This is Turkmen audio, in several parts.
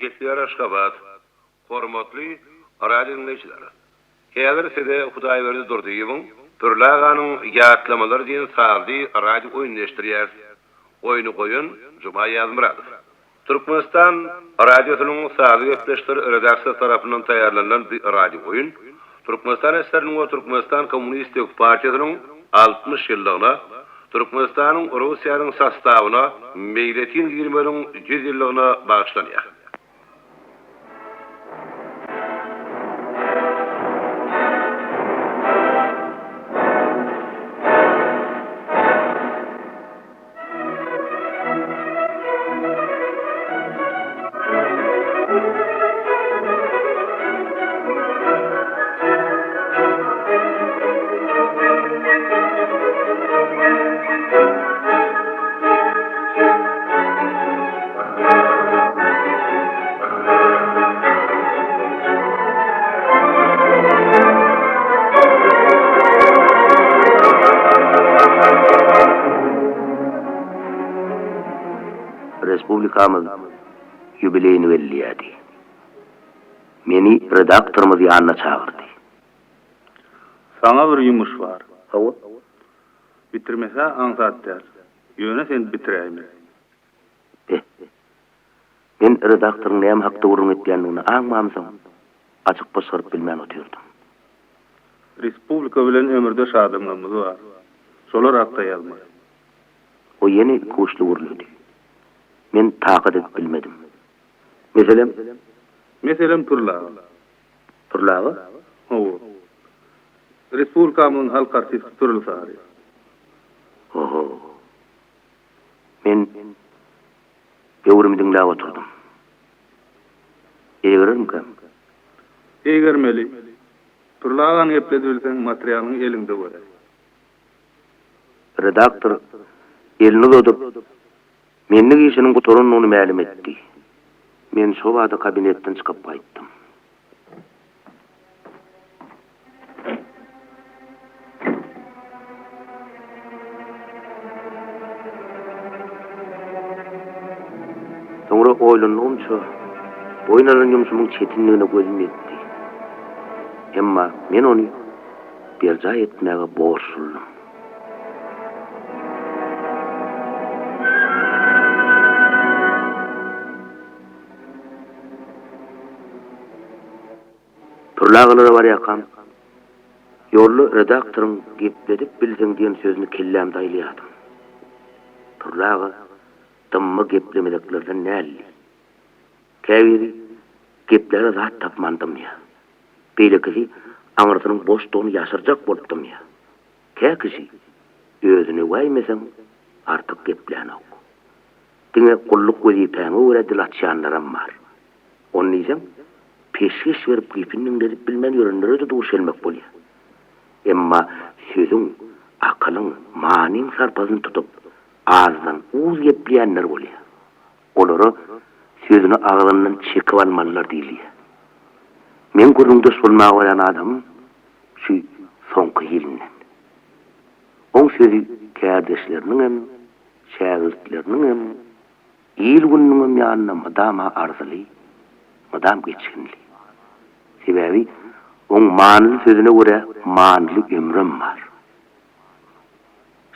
Gepleýär Aşgabat. Hormatly radio diňleýjiler! Häzir size Hudaýberdi Durdyýewiň Pürli aganyň ýatlamalary diýen sazly radio oýnuny eşitdirýäris. Oýny goýan Juma Ýazmyradow. Türkmenistan radiosynyň sazly gepleşikler redaksiýasy tarapyndan taýýarlanylan bu radio oýun Türkmenistan SSR-niň we Türkmenistan Kommunistik partiýasynyň 60 ýyllygyna, Türkmenistanyň Russiýanyň sostawyna meýletin girmeginiň 100 ýyllygyna bagyşlanýar. Respublikamyz ýubileýini belleýärdi. Meni redaktorymyz ýanyna çagyrdy. Saňa bir ýumuş bar. Hawa. Bitirmese aňsat däl. Ýöne sen bitiräýmeli. Be. Men redaktoryň näme hakda gürrüň etýändigini aňmamsoň, açyk pyşgyryp bilmän otyrdym. Respublika bilen ömürdeş adamlarymyz bar. Şolar hakda ýazmaly. O ýene ikuçly gürledi. Men takat edip bilmedim. Meselem? Meselem, Pürli aga. Pürli aga? Hawa. Respublikamyzyň halk artisti Pürli Saryýew. Oho. Men böwrümi diňläp oturdym. Eýgerermikäm? Eýgermeli. Pürli agany gepledibilseň, materialyňy eliňde göräý. Redaktor elini uzadyp, menlik işiniň gutaranyny mälim etdi. Men şobada kabinetden çykyp gaýtdym. Soňra oýlandygymça, boýun alan ýumşumyň çetinligine gözüm ýetdi. Emma men ony berjaý etmäge borçludym. Pürli agalara barýarkam, ýolda redaktoryň gepledip bilseň diýen sözüni kellämde aýlaýardym. Pürli aga dymma geplemezeklerden däldi. Käbiri gepläre zat tapman dymýar. Beýlekisi aňyrsynyň boşdugyny ýaşyrjak bolup dymýar. Kä kişi özüni öwäýmeseň artyk geplänok. Diňe gulluk wezipäňe görä dil açýanlaram bar. Ony diýseň, peşgeş berip gepini diňledip bilmän ýörenlere-de duş gelmek bolýar. Emma sözüň, akylyň, manyň sarpasyny tutup, azdan uz gepleýänler bolýar. Olara sözüni agzyndan çekip almalylar diýilýär. Meň gürrüňdeş bolmaga barýan adamym şu soňky hilinden. Oň sözi kärdeşleriniňem, şägirtleriniňem, il-gününiňem ýanynda mydama arzyly, mydam geçginli. Sebäbi oň manyly sözüne görä manyly ömrem bar.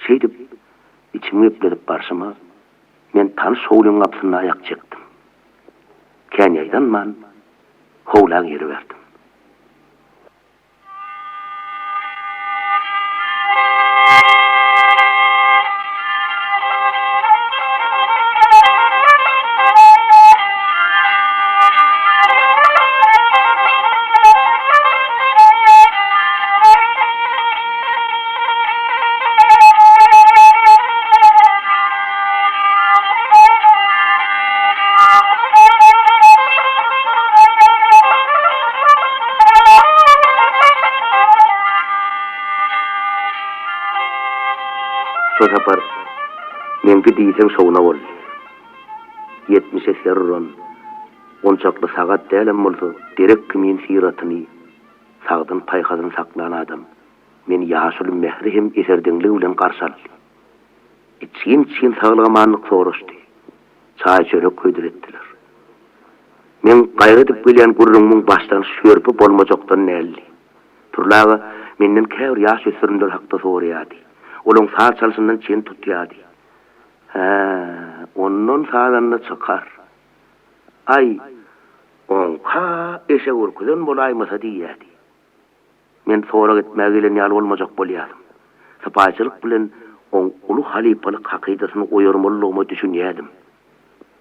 Şeýdip, içimi gepledip barşyma, men tanyş howlyň gapysynda aýak çekdim. Kän ýaýdanman, howla giriberdim. Şo sapar meňki diýseň şowuna boldy. Ýetmişe ser uran, onçakly sagat dälem bolsa, derek kimin syratyny, sagdyn paýhasyny saklan adam meni ýaşuly mähri hem eserdeňligi bilen garşy aldy. Içgin-içgin saglyk-amanlyk soraşdy. Çaý-çörek hödür etdiler. Meň gaýgy edip gelýän gürrüňimiň başlanyş hörpi bolmajakdan däldi. Pürli aga menden käbir ýaş ösdürimler hakda soraýardy. Olaň saz çalşyndan çen tutýardy. Hä, ondan sazanda çykar. Aý, oňka eşek ürküzen bolaýmasa diýýärdi. Men sorag etmäge gelen ýaly bolmajak bolýardym. Sypaýyçylyk bilen oň uly halypalyk hakydasyny oýarmalydygyma düşünýärdim.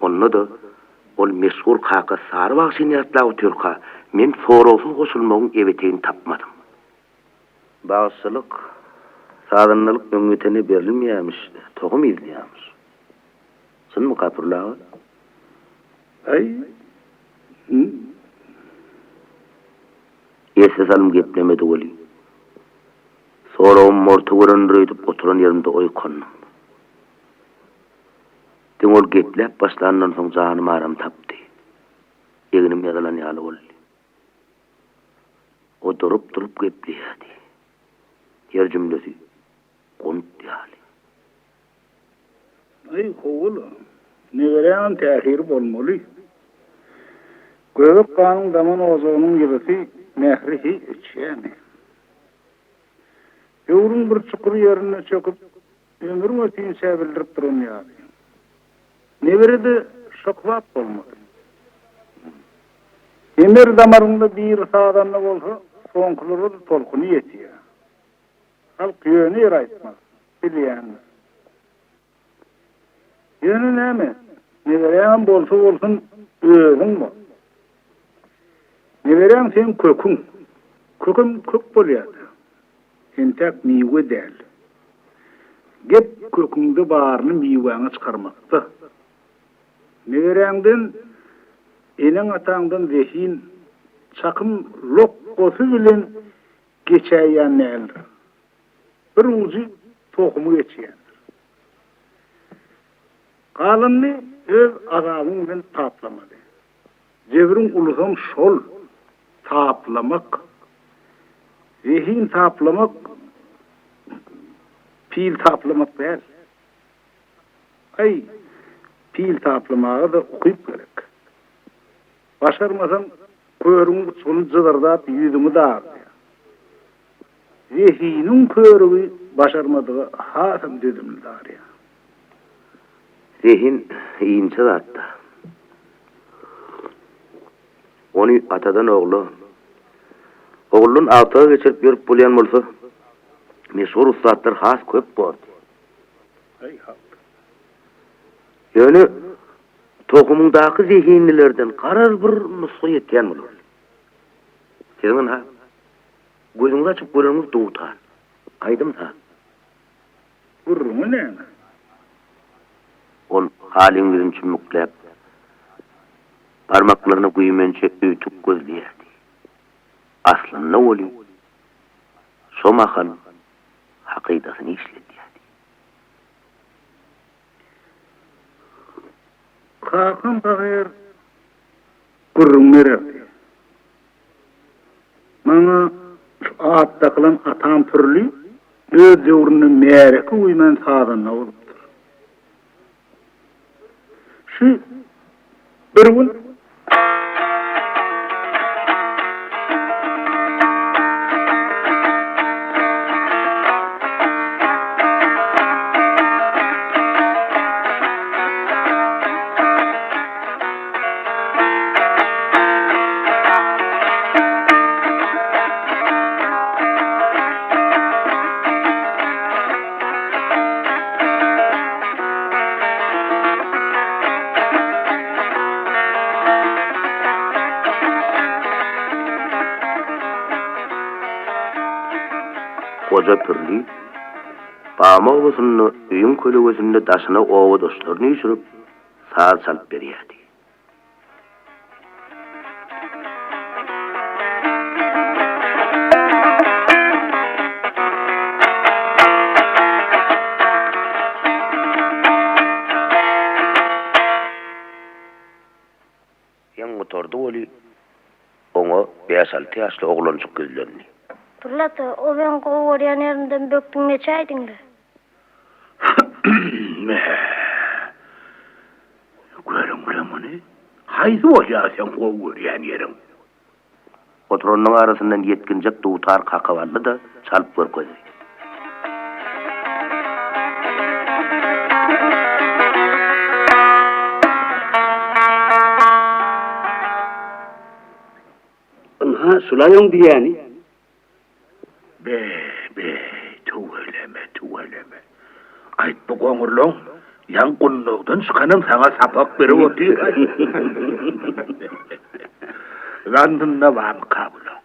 Onda-da, ol meşhur kakasy Sary bagşyny ýatlap otyrka, men soragsyz goşulmagyň ebeteýini tapmadym. Bagşylyk, sazandalyk öňýetene berilmeýärmiş, tohum izleýärmiş. Çynmyka, Pürli aga? Aý, n. Esli salym geplemedi weli, soragym morta görendir öýdüp oturan ýerimde oýkandym. Diňe ol gepläp başlandan soň janym aram tapdy. Egnim ýazylan ýaly boldy. O durup-durup gepleýärdi. Her jümlesi gunt ýaly. Aý, howul-a. Neberäňem täsiri bolmaly. Göbek ganyň daman ojagynyň ýylysy, mähri hiý öçýärmi? Döwrüň bir çukur ýerinde çöküp, ömrüň ötinçä bildirip duran ýaly. Nebere-de şo kybap bolmaly. Emer-damaryňda biri sazanda bolsa, soňkulara-da tolkuny ýetýär. Halk ýöne ýere aýtmaz, bilýändir. Ýöne näme, neberäňem bolsa bolsun, özüň bol. Neberäň seň köküň. Kökem kök bolýar-da. Entäk miwe däl. Gep köküňde baryny miwäňe çykarmakda. Neberäňden, eneň-ataňdan zehin, çakym lokgasy bilen geçäýýän däldir. Bir ujy tohumy geçýändir. Galanyny öz azabyň bilen taplamaly. Jebriň ulusam şol, taplamak. Zehin taplamak pil taplamak däl. Aý, pil taplamaga-da ukyp gerek. Başarmasaň, körügiň uçguny jyzyrdap ýüzüňi dagydýar. Zehiniň körügi başarmadyga hasam dözümli darýar. Zehin inçe zat-da. Ony atadan ogla, oguldan agtyga geçirip ýörüp bolýan bolsa, meşhur ussatlar has köp bordy. Aý, hak. Ýöne tohumyňdaky zehinlilerden garaz bir nusga ýetýän bolar. Siziň ynha, gözüňizi açyp göreniňiz dutar, aýdym-saz. Gürrüňi näme? Ol halyň ýüzüni çümmükläp, barmaklaryna güýmençe öýtük gözleýärdi. Aslynda weli, şo mahal hakydasyny işledýärdi. Kakam pahyr gürrüň bererdi. Maňa şu at dakylan atam Pürli öz döwründe märeke güýmän sazanda bolupdyr. Şu bir gün. Goja Pürli Bama obasynda öýüň kölegesinde daşyna obadaşlaryny üýşürip, saz çalyp berýärdi. Heň gutardy weli, oňa bäş-alty ýaşly oglanjyk ýüzlendi. Pürli ata, o meň gowy görýän ýerimden bökdüň geçäýdiň-le. Görüň-le muny. Haýsy bolýar seň gowy görýän ýeriň? Oturanyň arasyndan ýetginjek dutar kakyp aldy-da, çalyp görkezdi. Ynha, şulaý oň diýýäni. Be, be, tüweleme, tüweleme. Aýt bu goňurlaň ýaňy gundagdan çykanam saňa sapak berip otyr. Zandynda barmyka bulaň?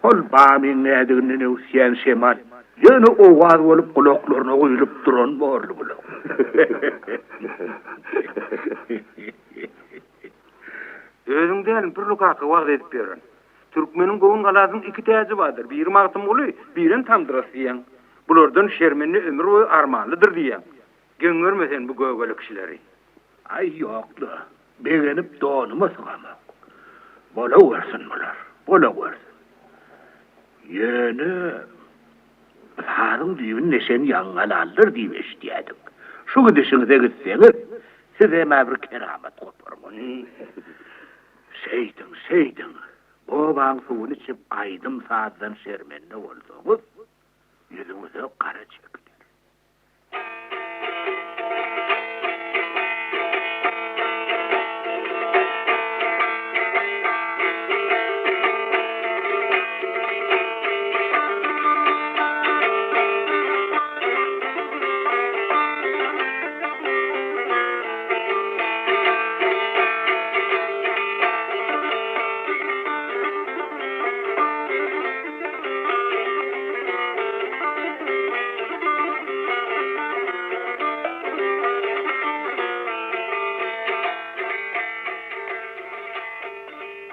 Hol Bamyň näziginden öwüsýän şemal ýöne owaz bolup gulaklaryna guýlup duran borly bulaň. Özüň dälmi Pürli kaka wagyz edip ýören? Türkmeniň göwün galasynyň iki täji bardyr, biri Magtymguly, birem Tamdyras diýýäň. Bulardan şermende ömür boýy armanlydyr diýýäň. Geň görme sen bu gögele kişileri. Aý ýok-la, begenip donuma sygamok. Bolawersin bular, bolawersin. Ýöne sazyň düýbüni deşen ýaňgalallar diýip eşidýädik. Şu gidişiňize gitseňiz, sizem-ä bir keramat goparmaly. Şeýdiň, şeýdiň, obaň suwuny içip aýdym-sazdan şermende bolsaňyz, ýüzüňize gara çekiler.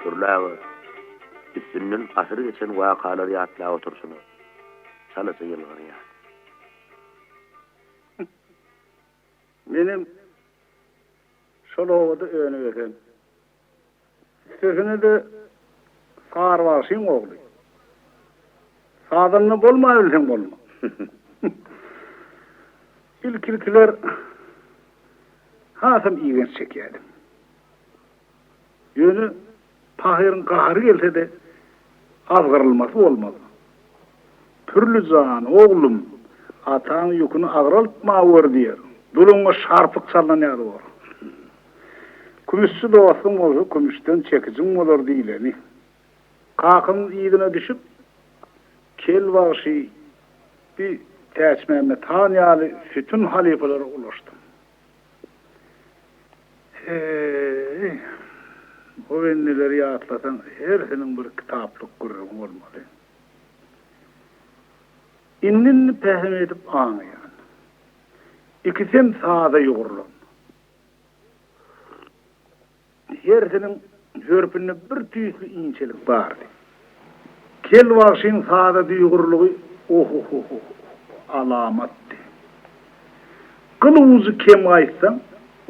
Pürli aga üstünden asyr geçen wakalary ýatlap oturyşyna çalaja ýylgyrýardy. Menem şol obada önüp-ösen. Üstesine-de Sary bagşyň ogly. Sazanda bolmabilseň bolma. Ilki-ilkiler hasam igenç çekýärdim. Ýöne pahyryň gahary gelse-de, azgyrylmasy bolmaz. Pürli jan, oglum, ataň ýüküni agraltmaweri diýer. Duluňa şarpyk çalnan ýaly bor. Kümüşçi dostuň bolsa, kümüşden çekijiň bolar diýleni. Kakamyň yzyna düşüp, Kel bagşy, bi Täçmämmet han ýaly sütün halypalara ulaşdym. Heý, o bendeleri ýatlasaň, hersiniň bir kitaplyk gürrüňi bolmaly. Indi-indi pähim edip aňaýan. Ikisem saza ýugrulan. Hersiniň hörpünde bir tüýsli inçelik bardy. Kel bagşyň saza duýgurlygy ohohoho alamatdy. Gyl ujy kem gaýtsaň,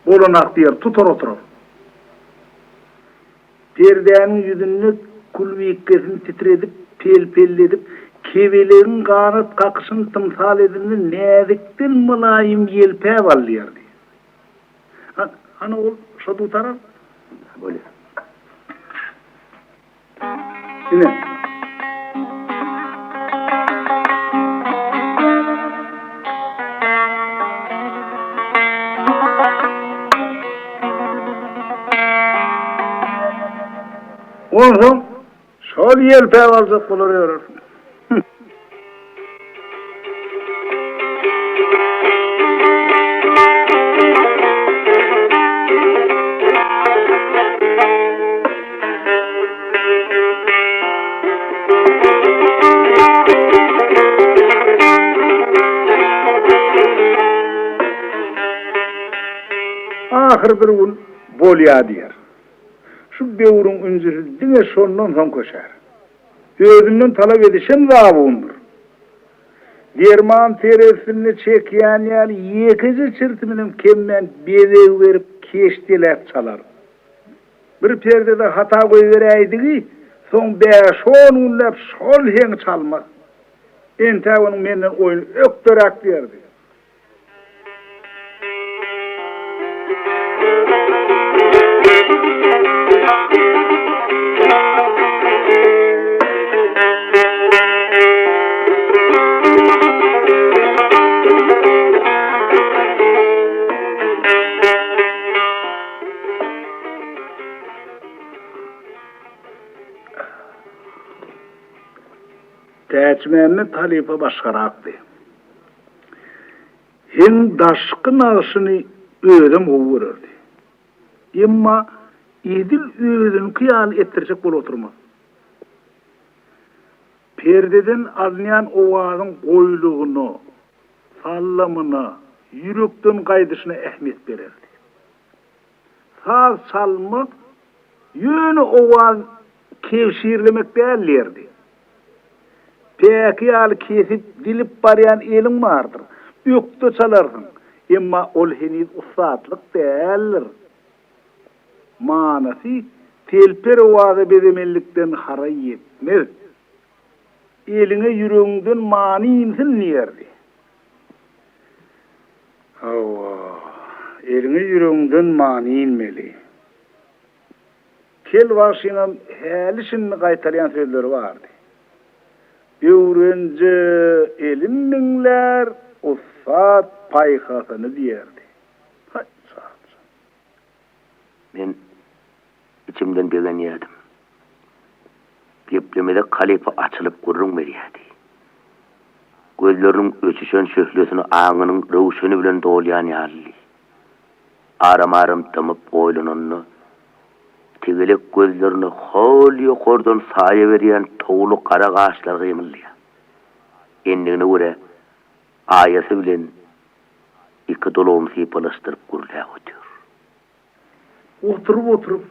bolanak diýer, tutar oturar. Perdäniň ýüzünde külbikgesini titredip, pel-pelledip, kebelegiň ganat kakyşyny tymsal edindi, näzikden mylaýym ýelpäp alýardy. Hany ol şo dutara? Bolýar. Ine. Onsoň şol ýelpäp aljak bolar ýörersiň. Ahyr bir gün bolýa diýer. Şu böwrüň ünjüsi diňe şondan soň köşär. Özünden talap edişem zabundyr. Derman terezisinde çekýän ýaly ýekeje çirtiminem kemmän bezeg berip keşdeläp çalar. Bir perdede hata goýberäýdigi, soň bäş-on günläp şol heňi çalmaz. Entäk onuň menden oýny ökderäk diýerdi. Täçmämmet halypa başgarakdy. Heň daşky nagşyny özem gowy görerdi. Emma edil özüniňki ýaly etdirjek bolup oturmaz. Perdeden alynýan owazyň goýulygyna, sallamyna, ýürekden gaýdyşyna ähmiýet bererdi. Saz çalmak ýöne owaz kebşirlemek däl diýerdi. Päki ýaly kesip, dilip barýan eliň bardyr, ökde çalarsyň, emma ol heniz ussatlyk däldir. Manysy telper owaza bezemenlikden haraý ýetmez. Eliňe ýüregiňden many insin diýerdi. Hawa, eliňe ýüregiňden many inmeli. Kel bagşyňam häli-şindi gaýtalýan sözleri bardy. Öwrenje elin diňlär, ussat paýhasyny diýerdi. Haý, çarjan. Men içimden begenýärdim. Geplemezek halypa açylyp gürrüň berýärdi. Gözleriniň öçüşen şöhlesini aňynyň röwşeni bilen dolýan ýalydy. Aram-aram dymyp oýlananda, tegelek gözlerine hol ýokardan saýa berýän towly gara gaşlar gymyldaýar. Endigine görä, aýasy bilen iki dulugyny sypalaşdyryp gürläp otyr. Oturyp-oturyp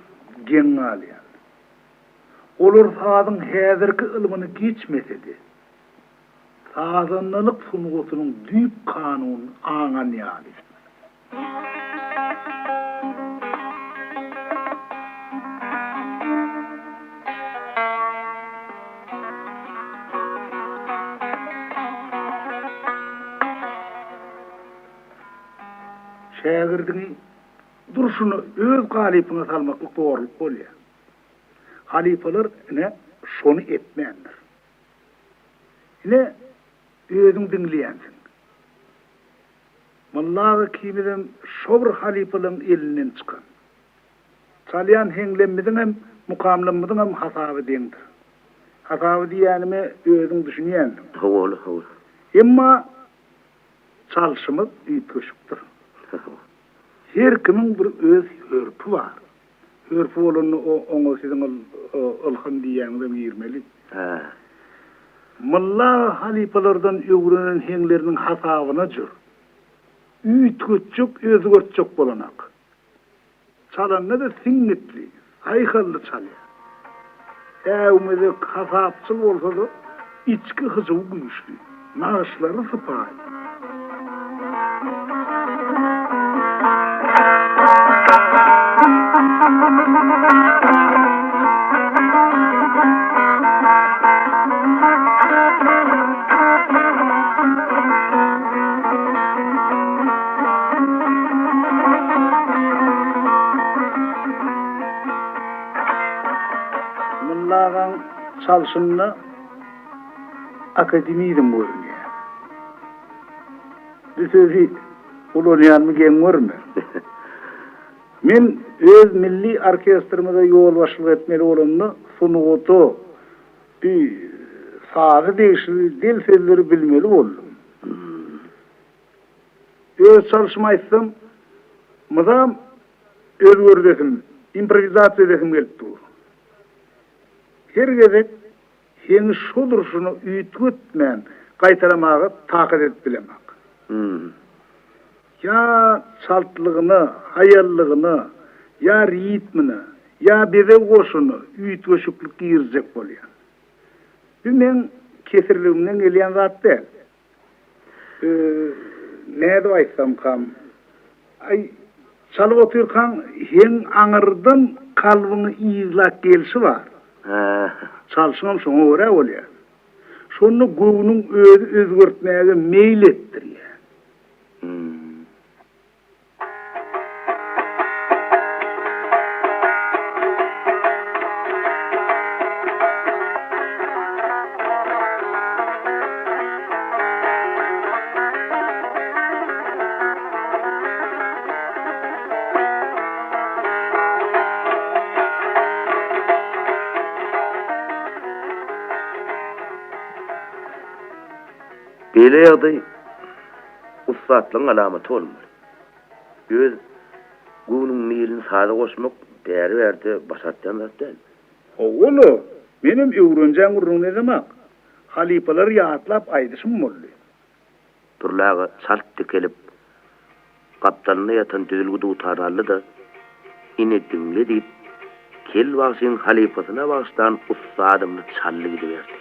geň galýan. Olar sazyň häzirki ylmyny geçmese-de, sazandalyk sungatynyň düýp kanunyny aňan ýaly. Şägirdiňi durşuna öz galypyňa salmaklyk zorluk bolýar. Halypalar ine şony etmändir. Ine özüň diňleýänsiň. Molla aga ikimizem şo bir halypalaryň elinden çykan. Çalýan heňlemmiziňem, mukamlammyzyňam hasaby deňdir. Hasaby diýýänime özüň düşünýänsiň. Hawa, hawa. Emma Çalşymyz üýtgeşikdir. Her kimiň bir öz hörpi bar. Hörpi bolanda oňa siziň ol ylham diýýäniňizem girmeli. Hä. Molla aga halypalardan öwrenen heňleriniň hasabyna jür. Üýtgetjek, özgertjek bolanak. Çalanda-da siňňitli, saýhally çalýar. Äwmezek, hasapçyl bolsa-da, içki hyjuwy güýçli, nagyşlary sypaýy. Molla agaň çalşynda akademizm görünýär. Bu sözi ulanýanymy geň görme. Men öz milli orkestrimize ýolbaşçylyk etmeli bolanda sungata, bir saza degişli del sözleri bilmeli boldum. Öz çalşymy aýtsam, mydam özgerdesim, improwizasiýa edesim gelip dur. Her gezek heňi şo durşuna üýtgetmän gaýtalamaga takat edip bilemok. Ýa çaltlygyna, haýallygyna, ýa ritmine, ýa bezeg goşuna üýtgeşiklik girizjek bolýan. Bu meň kesirligimden gelýän zat däl. Nädip aýtsamkam, aý, çalyp otyrkaň heň aňyrdan kalbyňy yzlap gelşi bar. Çalşyňam şoňa görä bolýar. Şonda göwnüň özi özgertmäge meýil etdirýär. Beýle ýagdaý ussatlygyň alamaty bolmaly. Öz göwnüň meýlini saza goşmak bäri-bärde başartýan zat däl. Hawa-la, menem öwrenjäň gürrüňini edemak. Halypalary ýatlap aýdyşym boldy. Pürli aga çalt dikelip, gapdalynda ýatan düzülgi dutaryny aldy-da, Ine, diňle diýip, Kel bagşyň halypasyna bagyşlan ussadymyny çaldy gidiberdi.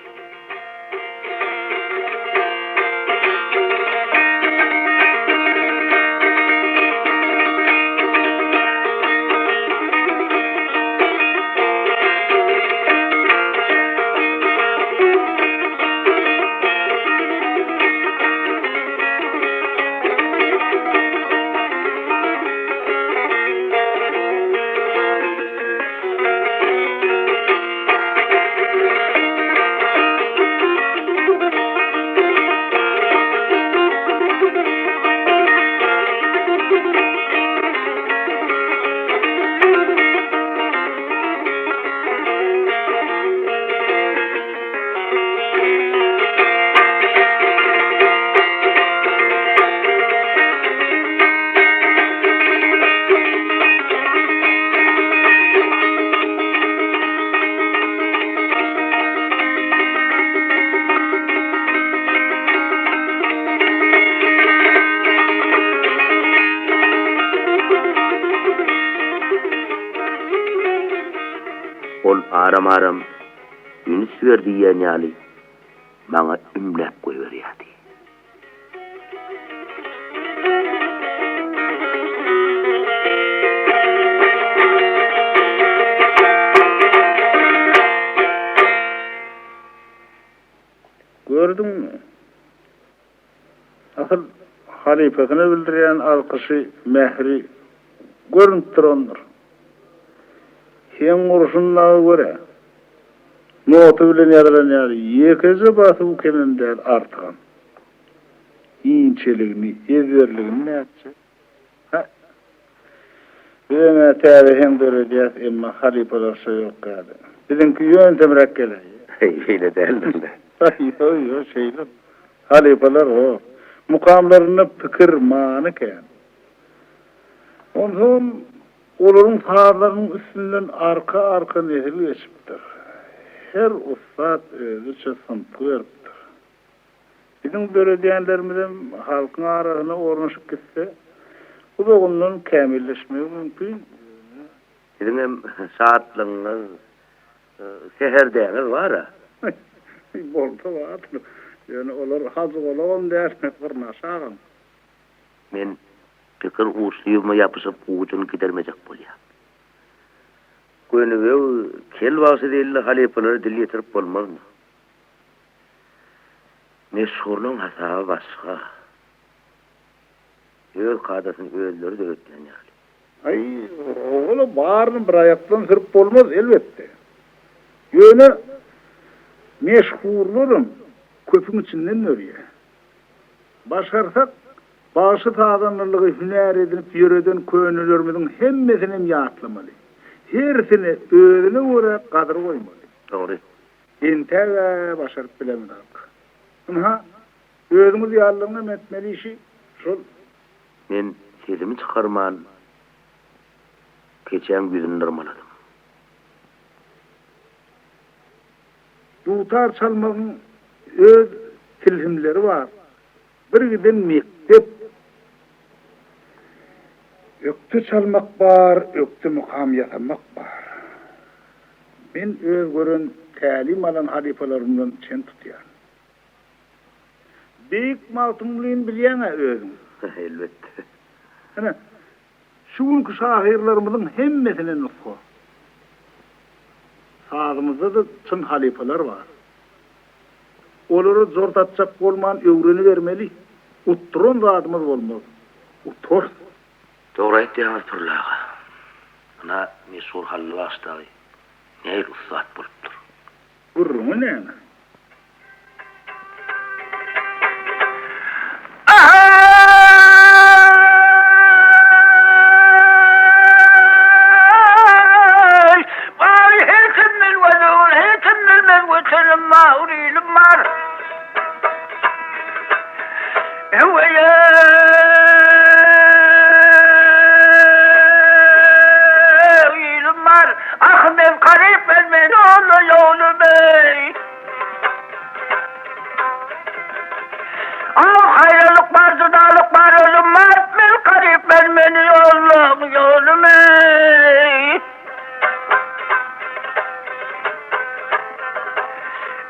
Ol aram-aram üns ber diýýän ýaly maňa ümläp goýberýärdi. Gördüňmi? Asyl halypasyna bildirýän alkyşy, mähri görnüp durandyr. Seň urşundagy görä, nota bilen ýazylan ýaly ýekeje basuw kemem däl, artygam. Inçeligini, ezberligini nätjek? Hä. Bizem-ä täze heň döredýäs, emma halypalarça ýok ýaly. Biziňki ýöntemräk geläýýär. Heý, şeýle däldir-le. Ýok, ýok, şeýle. Halypalar hor. Mukamlarynda pikir, many kän. Onsoňam olaryň sazlarynyň üstünden arka-arka nesil geçipdir. Her ussat özüçe syntgy beripdir. Biziň döredýänlerimizem halkyň arasyna ornaşyp gitse, uzagyndan kämilleşmegi mümkin, ýöne. Siziňem şatlygyňyz, säherdäňiz bar-a. Bolsa bardyr. Ýöne olar hajygolagam däl, gyrnaşagam. Men pikir uçlygyma ýapyşyp ujuny gidermejek bolýan. Gönübeg, Kel bagşy zeýilli halypalara dil ýetirip bolmazmy? Meşhurlaryň hasaby başga. Öz kadasyny özleri döretýän ýaly. Aý, ol-a baryny bir aýakdan sürüp bolmaz, elbetde. Ýöne meşhurlaram köpüň içinden dörýär. Başarsak, bagşy-sazandalygy hünär edinip ýöreden könelerimiziň hemmesinem ýatlamaly. Hersine özüne görä gadyr goýmaly. Dogry. Entäg-ä başaryp bilemzok. Ynha, özüňiz ýalylaryňam etmeli işi şol. Men sesimi çykarman, keçäň ýüzüni dyrmaladym. Dutar çalmagyň öz tilsimleri bar. Bir giden mekdep. Ökde çalmak bar, ökde mukam ýasamak bar. Men öz gören, tälim alan halypalarymdan çen tutýan. Beýik Magtymgulyny bilýäň-ä özüň. Elbetde. Ine, şu günki şahyrlarymyzyň hemmesine nusga. Sazymyzda-da çyn halypalar bar. Olara jort atjak bolman öwrenibermeli. Utduran zadymyz bolmaz. Utarys. Dogry aýtýaňyz Pürli aga. Ynha meşhur Hally bagşy dagy nähili ussat bolupdyr. Gürrüňi näme? Aý, bary her kim bilmez ol, her kim bilmez Watanym bar, ilim bar. Öweý ilim bar, ah men garyp men meni ýolla ýolum eý. Ah aýralyk bar jydalyk bar ölüm bar, men garyp men meni ýolla ýolum eý.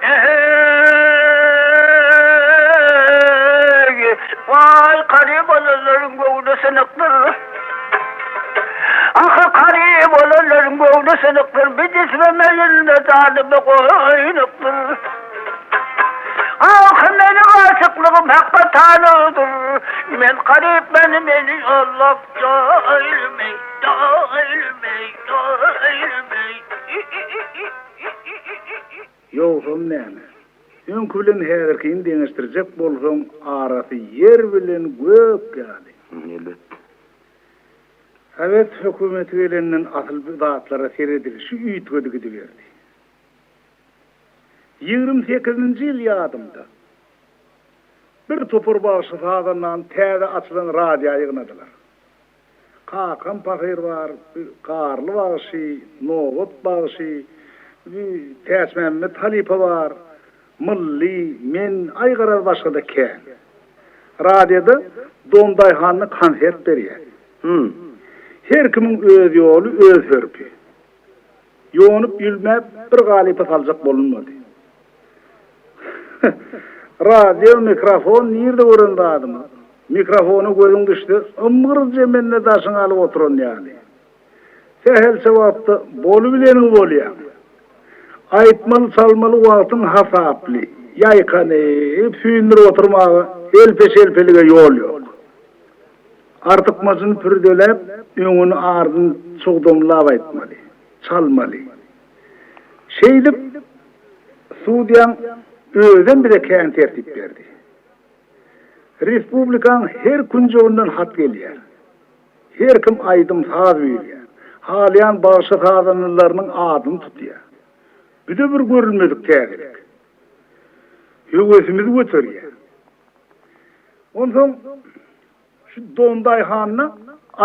Eý, waý, garyp olanlaryň göwni synykdyr. Ah, garyp olanlaryň göwni synykdyr, bir jismim elinde janymy goýnupdyr. Ah, meniň aşyklygym Hakga tanydyr. Men garyp, meni, meni ýollap, ýa-ilmi, ýa-ilmi, ýa-ilmi. Ýogsam näme? Öňki bilen häzirkini deňeşdirjek bolsaň, arasy ýer bilen gök ýaly. Elbetde. Sowet hökümeti gelenden asyl bu zatlara seredilişi üýtgedi gidiberdi. 28-nji ýyl ýadymda. Bir topar bagşy-sazandany täze açylan radioa ýygnadylar. Kakam pahyr bar, Garly bagşy, Nobat bagşy, Täçmämmet halypa bar, Mylly, men, aý garaz başga-da kän. Radioda Don Daýhanda konsert berýär. Hum. Her kimiň öz ýoly, öz hörpi. Ýonup-ýülmäp bir galypa saljak bolunmady. Radio, mikrofon nirde gören zadymyz? Mikrofona gözüň düşse, ymgyr jemende daşyňy alyp oturan ýaly. Sähelçe wagtda bolubileniň bolýaň. Aýtmaly-çalmaly wagtyň hasaply, ýaýkanyp, süýndürip oturmaga elpe-şelpelige ýol ýok. Artykmajyny pürdeläp, öňüni-ardyny çugdamlap aýtmaly, çalmaly. Şeýdip, sudýaň özem bize kän tertip berdi. Respublikaň her künjeginden hat gelýär. Her kim aýdym-saz buýurýar. Halaýan bagşy-sazandalarynyň adyny tutýar. Bu-da bir görülmedik täzelik. Höwesimizi göterýär. Onsoň şu Dondaýhanda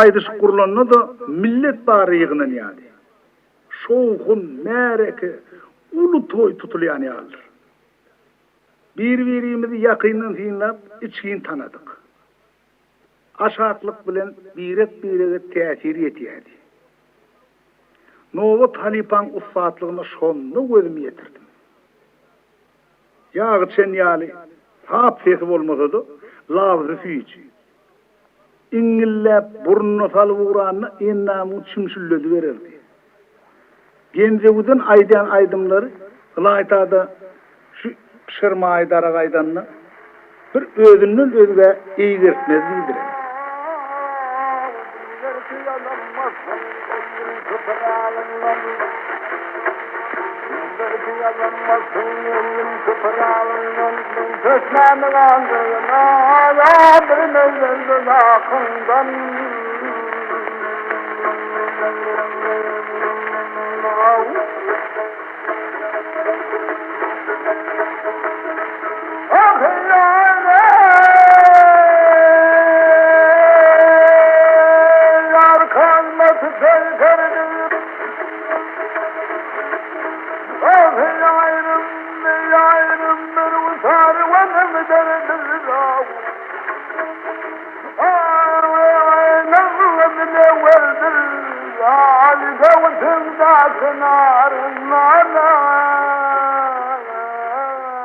aýdyşyk gurlanda-da millet bary ýygnanýardy. Şowhun, märeke, uly toý tutulýan ýalydyr. Bir-birimizi ýakyndan synlap, içgin tanadyk. Aşaklyk bilen birek-birege täsir ýetýärdi. Nobat halypaň ussatlygyna şonda gözümi ýetirdim. Ýag içen ýaly sap sesi bolmasa-da, labzy süýji. Iňňilläp burnuna salyp ugranda endamyňy çümşülledibererdi. Genzewiden aýdýan aýdymlary ylaýta-da şu Şirmaýy darak aýdanda bir özünden özgä eýgertmez diýdirer.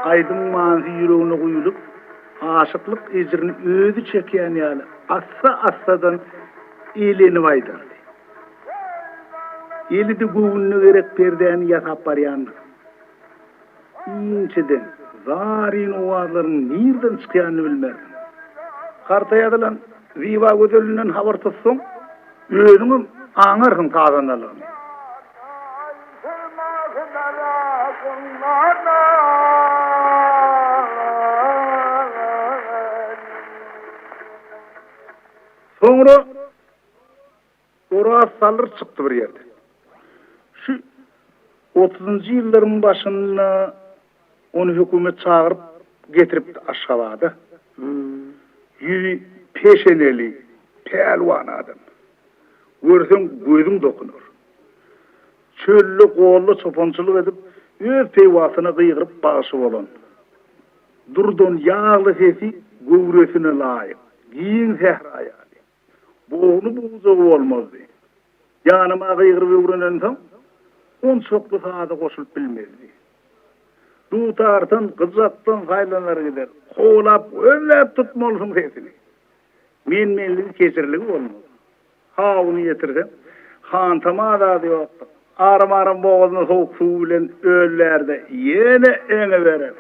Aýdymyň manysy ýüregine guýulyp, aşyklyk ejrini özi çekýän ýaly assa-assadan elenip aýdardy. Eli-de göwnüne gerek perdäni ýasap barýandyr. Inçeden, zaryn owazlaryň nirden çykýanyny bilmerdiň. Karta ýazylan Zyba gözelinden habar tutsaň, özüňem aňarsyň sazandalygyny. Soňra Oraz Salyr çykdy bir ýerden. Şu otuzynjy ýyllaryň başynda ony hökümet çagyryp getiripdi Aşgabada. Ýüzi peşeneli, pälwan adam. Görseň gözüň dokunar. Çölde, golda çopançylyk edip, öz peýwasyna gygyryp bagşy bolan. Durdan ýagly sesi göwresine laýyk, giň sähra ýaly. Bogny-bujagy bolmazdy. Ýanyma gygyryp öwrenensoň, onçakly saza goşulyp bilmezdi. Dutardan, gyjakdan saýlanar gider. Kowalap, gözläp tutmalysyň sesini. Men-menligi, kejirligi bolmaz. Hawuny ýetirseň, hantama zady ýokdur. Aram-aram bogazyny sowuk suw bilen öllär-de, ýene eňiberer.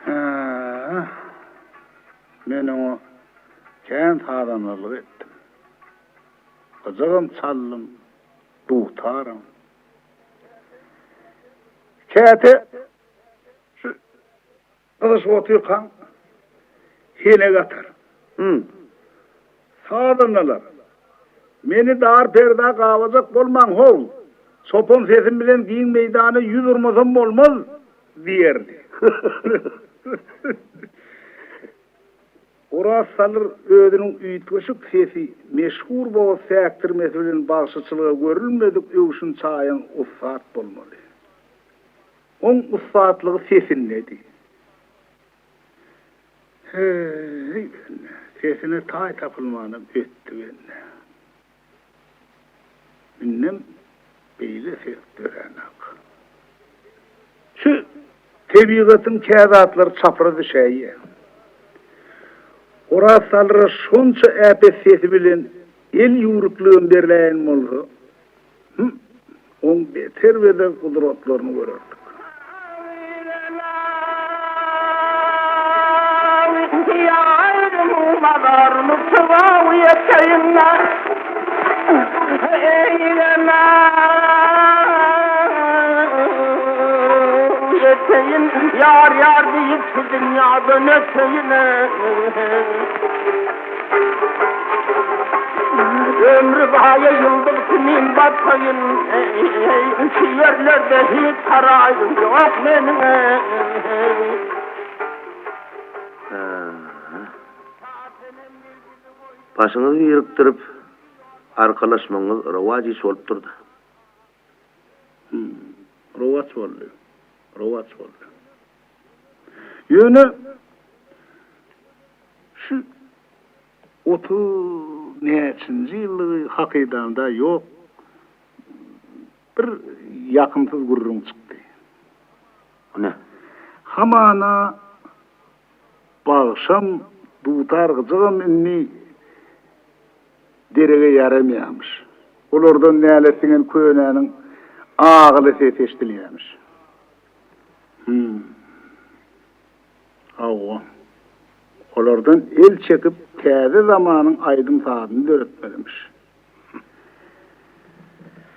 Hä, men oňa kän sazandarlyk etdim. Gyjagam çaldym, dutaram. Käte şu Gyzyşyp otyrkaň, henek atar. Hum. Sazandalar, meni dar perdä gabajak bolmaň, how! Çopan sesim bilen giň meýdana ýüz urmasam bolmaz! diýerdi. Oraz Salyr özüniň üýtgeşik sesi, meşhur bogaz säkdirmesi bilen bagşyçylyga görülmedik öwşün çaýan ussat bolmaly. Oň ussatlygy sesindedi. Heý, bende, sesine taý tapylmanam ötdi bende. Indem beýle ses döränok. Şu tebigatyň kä zatlary çapraz düşäýýär. Oraz Salyra şonça äpet sesi bilen el ýüwrükligem berläýen bolsa, Hüm, oň beter-beter gudratlaryny görerdik. Ömri baýa ýyldyz kimin bataýyn, Şu ýerlerde hiç haraýym ýok meniň. Başyňyzy birikdirip, arkalaşmagyňyz rowaç iş bolupdyr-da. Hum, rowaç boldy, rowaç boldy. Ýöne şu 30 näçinji ýyllygy hakydamda ýok, bir ýakymsyz gürrüň çykdy. O ne? Hamana bagşam, dutar gyjygam indi derege ýaramaýarmyş. Olardan nälet siňen könäniň agyly sesi eşidilýärmiş. Hum. Hawa. Olardan el çekip täze zamanyň aýdym-sazyny döretmelimiş.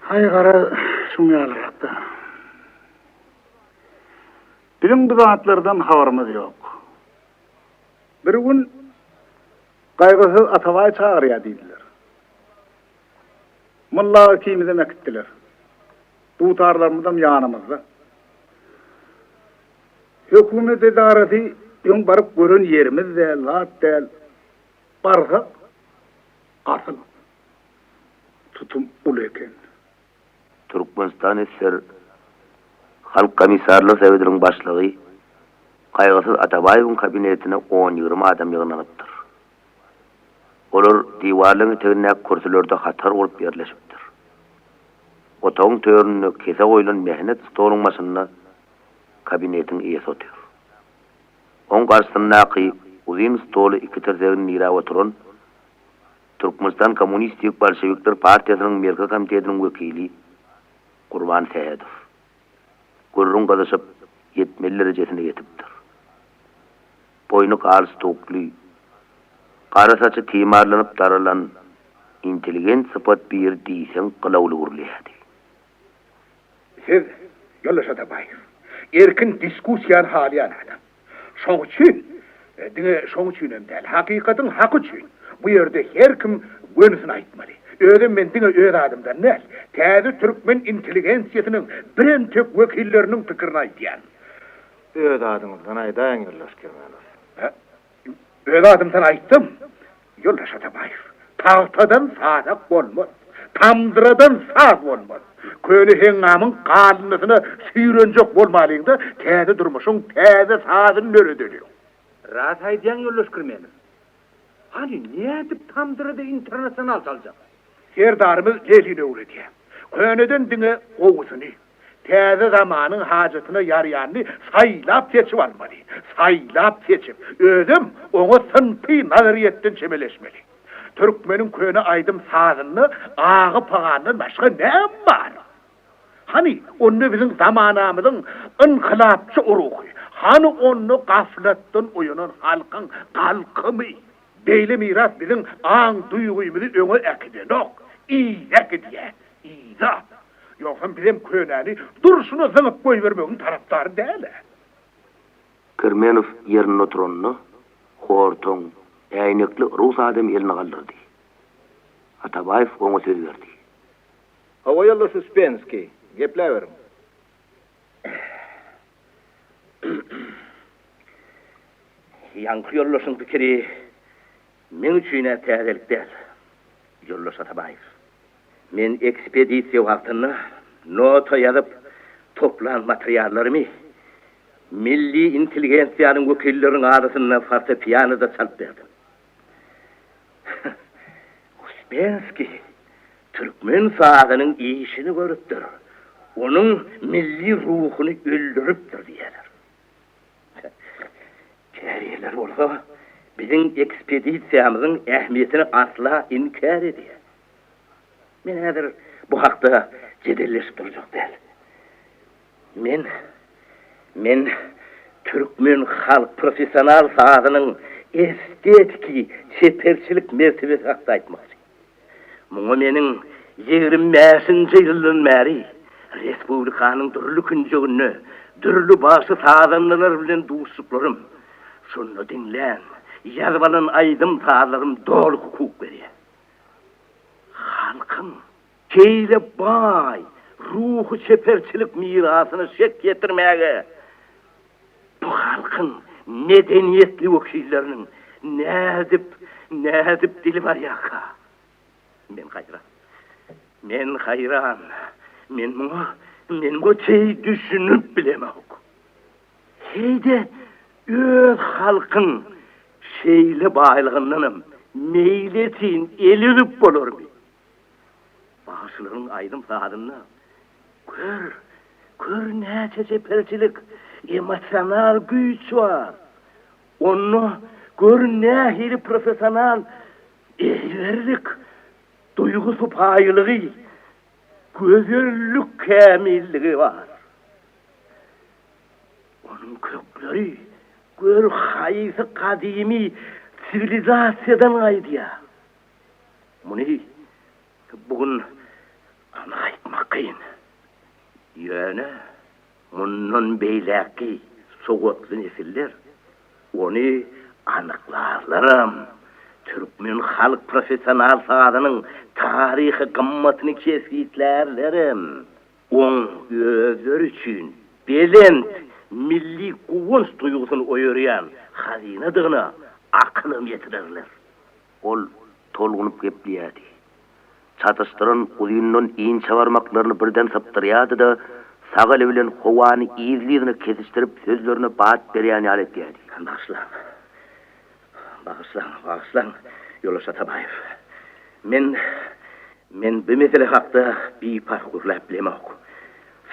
Haý garaz, şuň ýalyrak-da. Biziň bu zatlardan habarymyz ýok. Bir gün Gaýgysyz Atabaý çagyrýar diýdiler. Mylla ikimizem äkitdiler. Dutarlarymyzam ýanymyzda. Hökümet edarasy öň baryp gören ýerimiz däl, zat däl. Barsak, asyl tutum uly eken. Türkmenistan ssr Halk Komissarlar Sowetiniň başlygy Gaýgysyz Atabaýewiň kabinetine on-ýigrimi adam ýygnanypdyr. Olar diwarlaryň etegindäki kürsülerde hatar bolup ýerleşipdir. Otagyň töründe kese goýlan mähnet stoluň başynda kabinetiň eýesi otyr. Oň garşysyndaky uzyn stoly iki tirsegini diräp oturan Türkmenistan Kommunistik Bolşewikler partiýasynyň Merkezi Komitetiniň wekili Gurban Sähedow. Gürrüň gyzyşyp, ýetmeli derejesine ýetipdir. Boýny galstukly, gara saçy timarlanyp daralan intelligent sypat biri diýseň gylawly gürleýärdi. Siz, ýoldaş Atabaýew, erkin diskussiýany halaýan adam. Şoň üçin, diňe şoň üçinem däl, hakykatyň haky üçin bu ýerde her kim gönüsini aýtmaly. Özem men diňe öz adymdan däl, täze türkmen intelligensiýasynyň birentek wekilleriniň pikirini aýdýan. Öz adyňyzdan aýdaýyň, ýoldaş Kermenow. Öz adymdan aýtdym, ýoldaş Atabaýew. Tagtadan sazak bolmaz, tamdyradan saz bolmaz. Köne heňňamyň galyndysyna süýrenjek bolmalyň-da, täze durmuşyň täze sazyny döredeliň. Ras aýdýaň, ýoldaş Kirmenow. Hany, nädip tamdyrada internasional çaljak? Serdarymyz Lenin öwredýär. Köneden diňe gowusyny, täze zamanyň hajatyna ýaraýanyny saýlap-seçip almaly. Saýlap-seçip, özem oňa synpy nazaryýetden çemeleşmeli. Türkmeniň köne aýdym-sazynda agy-pygandan başga näme bar? Hany, onda biziň zamanamyzyň ynkylapçy ruhy? Hany onda gaflatdan oýanan halkyň galkymy? Beýle miras biziň aň-duýgymyzy öňe äkidenok, yza äkidýär, yza. Ýogsam bizem könäni durşuna zyňyp goýbermegiň tarapdary däl-ä. Kermenow ýerinde oturanda, hortaň, äýnekli rus adamy elini galdyrdy. Atabaýew oňa söz berdi. Hawa, ýoldaş Uspenskiý, gepläberiň. Ýaňky ýoldaşyň pikiri meň üçin-ä täzelik däl, ýoldaş Atabaýew. Men ekspedisiýa wagtynda nota ýazyp toplan materiallarymy milli intelligensiýanyň wekilleriniň arasynda fortepianoda çalyp berdim. Uspenskiý türkmen sazynyň işini görüpdir, onuň milli ruhuny öldüripdir diýýärler. Käbirleri bolsa biziň ekspedisiýamyzyň ähmiýetini asla inkär edýär. Men häzir bu hakda jedelleşip durjak däl. Men, men türkmen halk professional sazynyň estetiki, çeperçilik mertebesi hakda aýtmakçy. Muňa meniň 25-nji ýyldan bäri respublikanyň dürli künjeginde dürli bagşy-sazandalar bilen duşuşyklarym, şonda diňlän, ýazyp alan aýdym-sazlarym doly hukuk berýär. Halkyň şeýle baý ruhy-çeperçilik mirasyna şek ýetirmäge bu halkyň medeniýetli wekilleriniň nädip, nädip dili barýarka? Men haýran. Men haýran. Men muňa, men muňa teý düşünip bilemok. Heý-de, öz halkyň şeýle baýlygyndanam meýletin el üzüp bolarmy? Bagşylaryň aýdym-sazynda, gör, gör näçe çeperçilik, emosional güýç bar. Onda, gör, nähili professional ezberlik, duýgy sypaýylygy, gözellik kämilligi bar. Onuň kökleri gör haýsy gadymy siwilizasiýadan gaýdýar. Muny bu gün anyk aýtmak kyn. Ýöne mundan beýläkki sowatly nesiller ony anyklarlaram, türkmen halk professional sazynyň taryhy gymmatyny kesgitlärlerem. Oň özleri üçin belent milli guwanç duýgusyny oýarýan hazynadygyna akylam ýetirerler. Ol tolgunyp gepleýärdi. Çatyşdyran uzyndan inçe barmaklaryny birden sypdyrýardy-da, sag eli bilen howany yzly-yzyna kesişdirip sözlerine bat berýän ýaly etýärdi. Bagyşlaň. Bagyşlaň, bagyşlaň, ýoldaş Atabaýew. Men, men bu mesele hakda biparh gürläp bilemok.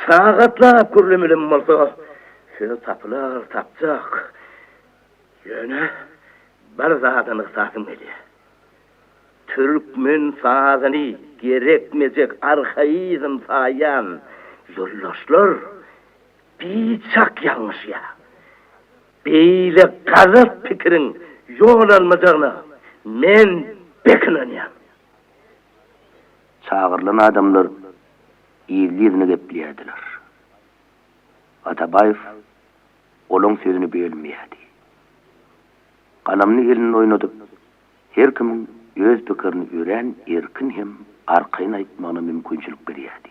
Sagatlap gürlemelem bolsa, söz tapylar, tapjak. Ýöne bir zady nygtasym gelýär. Türkmen sazyny gerekmejek arhaizm saýýan ýoldaşlar biçak ýalňyşýar. Beýle galat pikiriň ýol almajagyna men bek ynanýan. Çagyrylan adamlar yzly-yzyna gepleýärdiler. Atabaýew olaň sözüni bölmeýärdi. Galamyny elinde oýnadyp, her kimiň öz pikirini örän erkin hem arkaýyn aýtmagyna mümkinçilik berýärdi.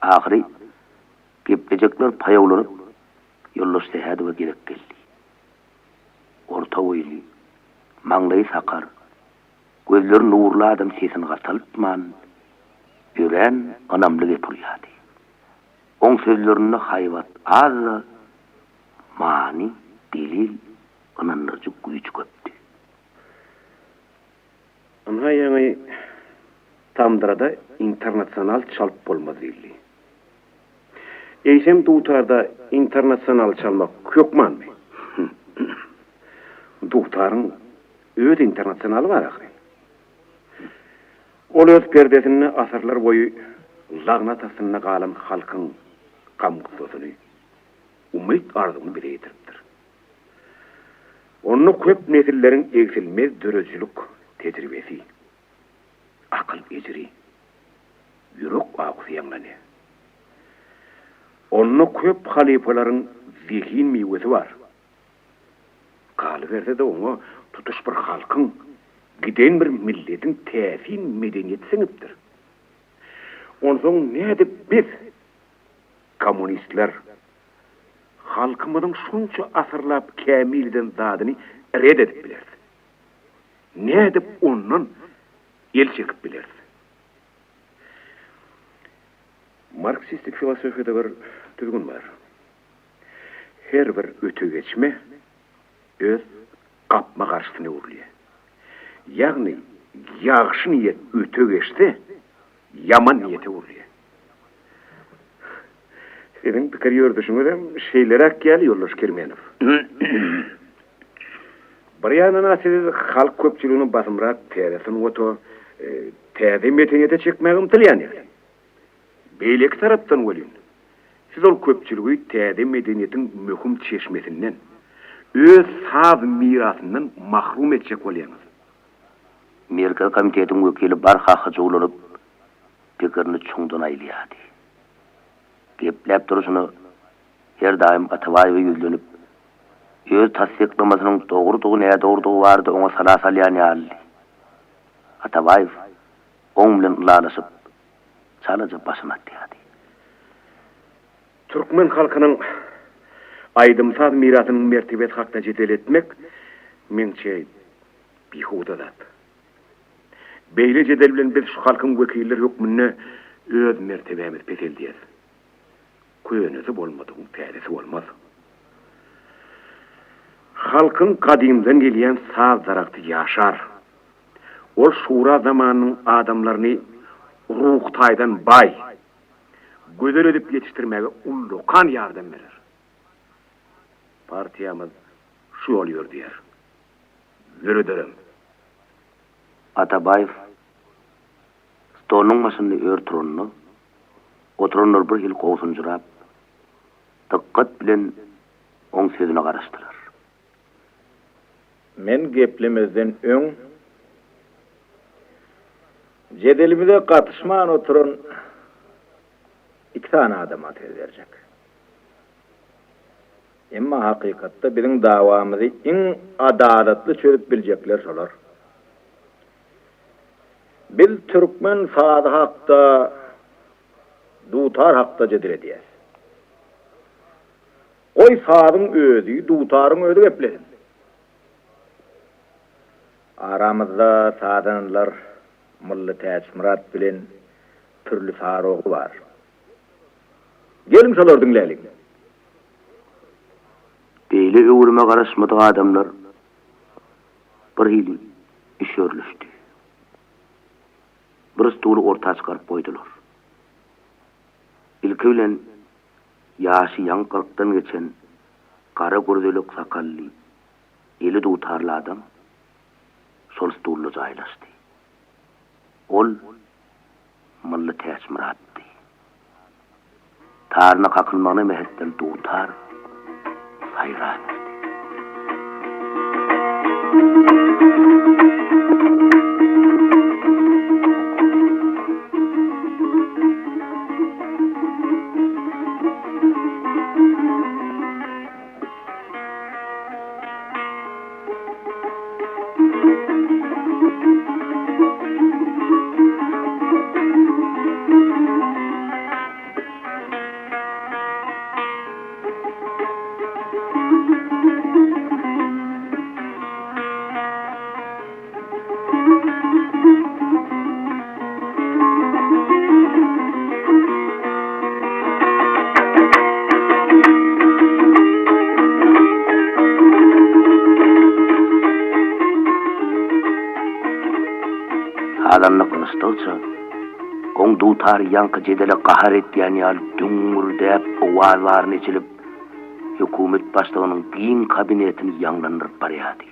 Ahyry, geplejekler paýawlanyp, ýoldaş Sähedowa gezek geldi. Orta boýly, maňlaýy sakar, gözleri nurly adam sesini gataltman, örän ynamly gep urýardy. Oň sözlerinde haýbat az-da, many, delil, ynandyryjy güýç köpdi. Ynha ýaňy tamdyrada internasional çalyp bolmaz diýildi. Eýsem dutarda internasional çalmak hökmanmy? Dutaryň öz internasionaly bar ahyryn. Ol öz perdesinde asyrlar boýy lagnat astynda galan halkyň gam-gussasyny, umyt-arzuwyny bize ýetiripdir. Onda köp nesilleriň egsilmez döredijilik tejribesi, akyl ejiri, ýürek awusy ýaňlanýar. Onda köp halypalaryň zehin miwesi bar. Galyberse-de oňa tutuş bir halkyň, giden bir milletiň täsin medeniýeti siňipdir. Onsoň nädip biz, kommunistler, halkymyzyň şunça asyrlap kämil eden zadyny ret edip bileris? Nädip ondan el çekip bileris? Marksistik filosofiýada bir düzgün bar. Her bir öte geçme öz gapma-garşysyna öwrülýär. Ýagny ýagşy niýet öte geçse, ýaman niýete öwrülýär. Siziň pikir ýöredişiňizem şeýleräk ýaly, ýoldaş Kermenow. Bir ýandan-a siz halk köpçüligini basymrak täze sungata, täze medeniýete çekmäge ymtylýan ýaly. Beýleki tarapdan welin, siz ol köpçüligi täze medeniýetiň möhüm çeşmesinden, öz saz mirasyndan mahrum etjek bolýaňyz. Merkezi komitetiň wekili barha hyjuwlanyp, pikirini çuňdan aýlaýardy. Gepläp durşuna her daýym Atabaýewe ýüzlenip, öz tassyklamasynyň dogrudygy-nädogrudygy barada oňa sala salýan ýalydy. Atabaýew oň bilen ylalaşyp, çalaja başyny atýardy. Türkmen halkynyň aýdym-saz mirasynyň mertebesi hakda jedel etmek, meňçe, bihuda zat. Beýle jedel bilen biz şu halkyň wekilleri hökmünde öz mertebämizi peseldýäs. Könesi bolmadygyň täzesi bolmaz. Halkyň gadymdan gelýän saz daragty ýaşar. Ol şura zamanynyň adamlaryny ruhy taýdan baý, gözel edip ýetişdirmäge ullakan ýardam berer. Partiýamyz şu ýoly ýördýär. Ýörederem. Atabaýew stolunyň başynda ör turanda, oturanlar bir hili gobsunjyrap, dykgat bilen oň sözüne garaşdylar. Men geplemezden öň, jedelimize gatyşman oturan iki sany adama söz berjek. Emma hakykatda biziň dawamyzy iň adalatly çözüp biljekler şolar. Biz türkmen sazy hakda, dutar hakda jedel edýäs. Goý sazyň özi, dutaryň özi geplesin. Aramyzda sazandalar Mylly Täçmyrat bilen Pürli Sarogly bar. Geliň şolary diňläliň. Beýle öwrüme garaşmadyk adamlar bir hili üşerilişdi. Bir stuly orta çykaryp goýdular. Ilki bilen ýaşy ýaňy kyrkdan geçen gara gürzelek sakally. Eli dutarly adam şol stulda jaýlaşdy. Ol Mylly Täçmyratdy. Taryna kakylmagyna mähetdel dutar saýraberdi. Sazanda gynyşdygyça, oň dutary ýaňky jedele gahar etýän ýaly düňňürdäp owaz baryny eçilip, hökümet başlygynyň giň kabinetini ýaňlandyryp barýardy.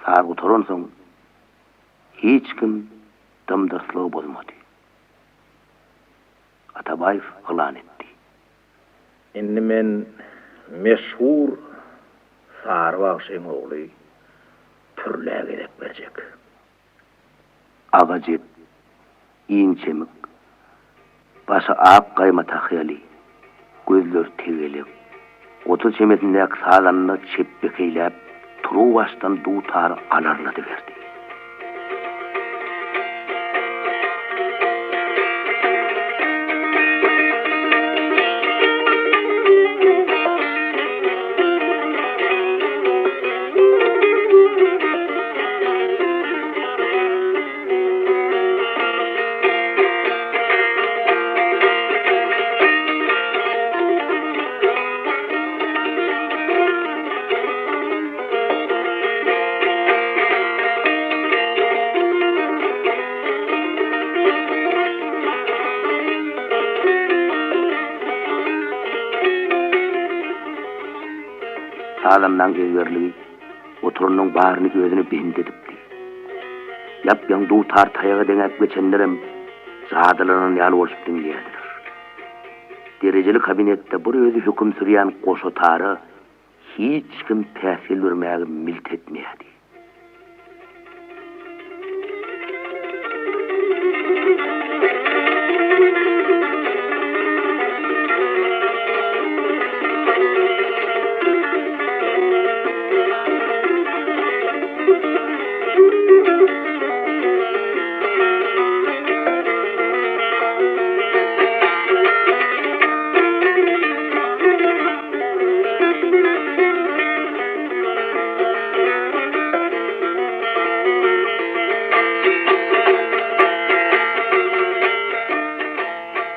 Saz gutaransoň, Hiç kim dym-dyrslygy bozmady. Atabaýew yglan etdi. Indi men meşhur Sary bagşyň ogly Pürlä gezek berjek. Agajet, inçemik, Başy ak gaýma tahýaly, gözleri tegelek, 30 çemesindäki sazanda çepbekeýläp turuwbaşdan dutary alarladyberdi. Sazandaň ezberligi oturanyň baryny özüne bendi edipdi. Ýap-ýaňy dutar taýaga deňäp geçenlerem jadylanan ýaly bolşup diňleýärdiler. Derejeli kabinetde bir özi höküm sürýän goşa tara hiç kim päsgel bermäge milt etmeýärdi.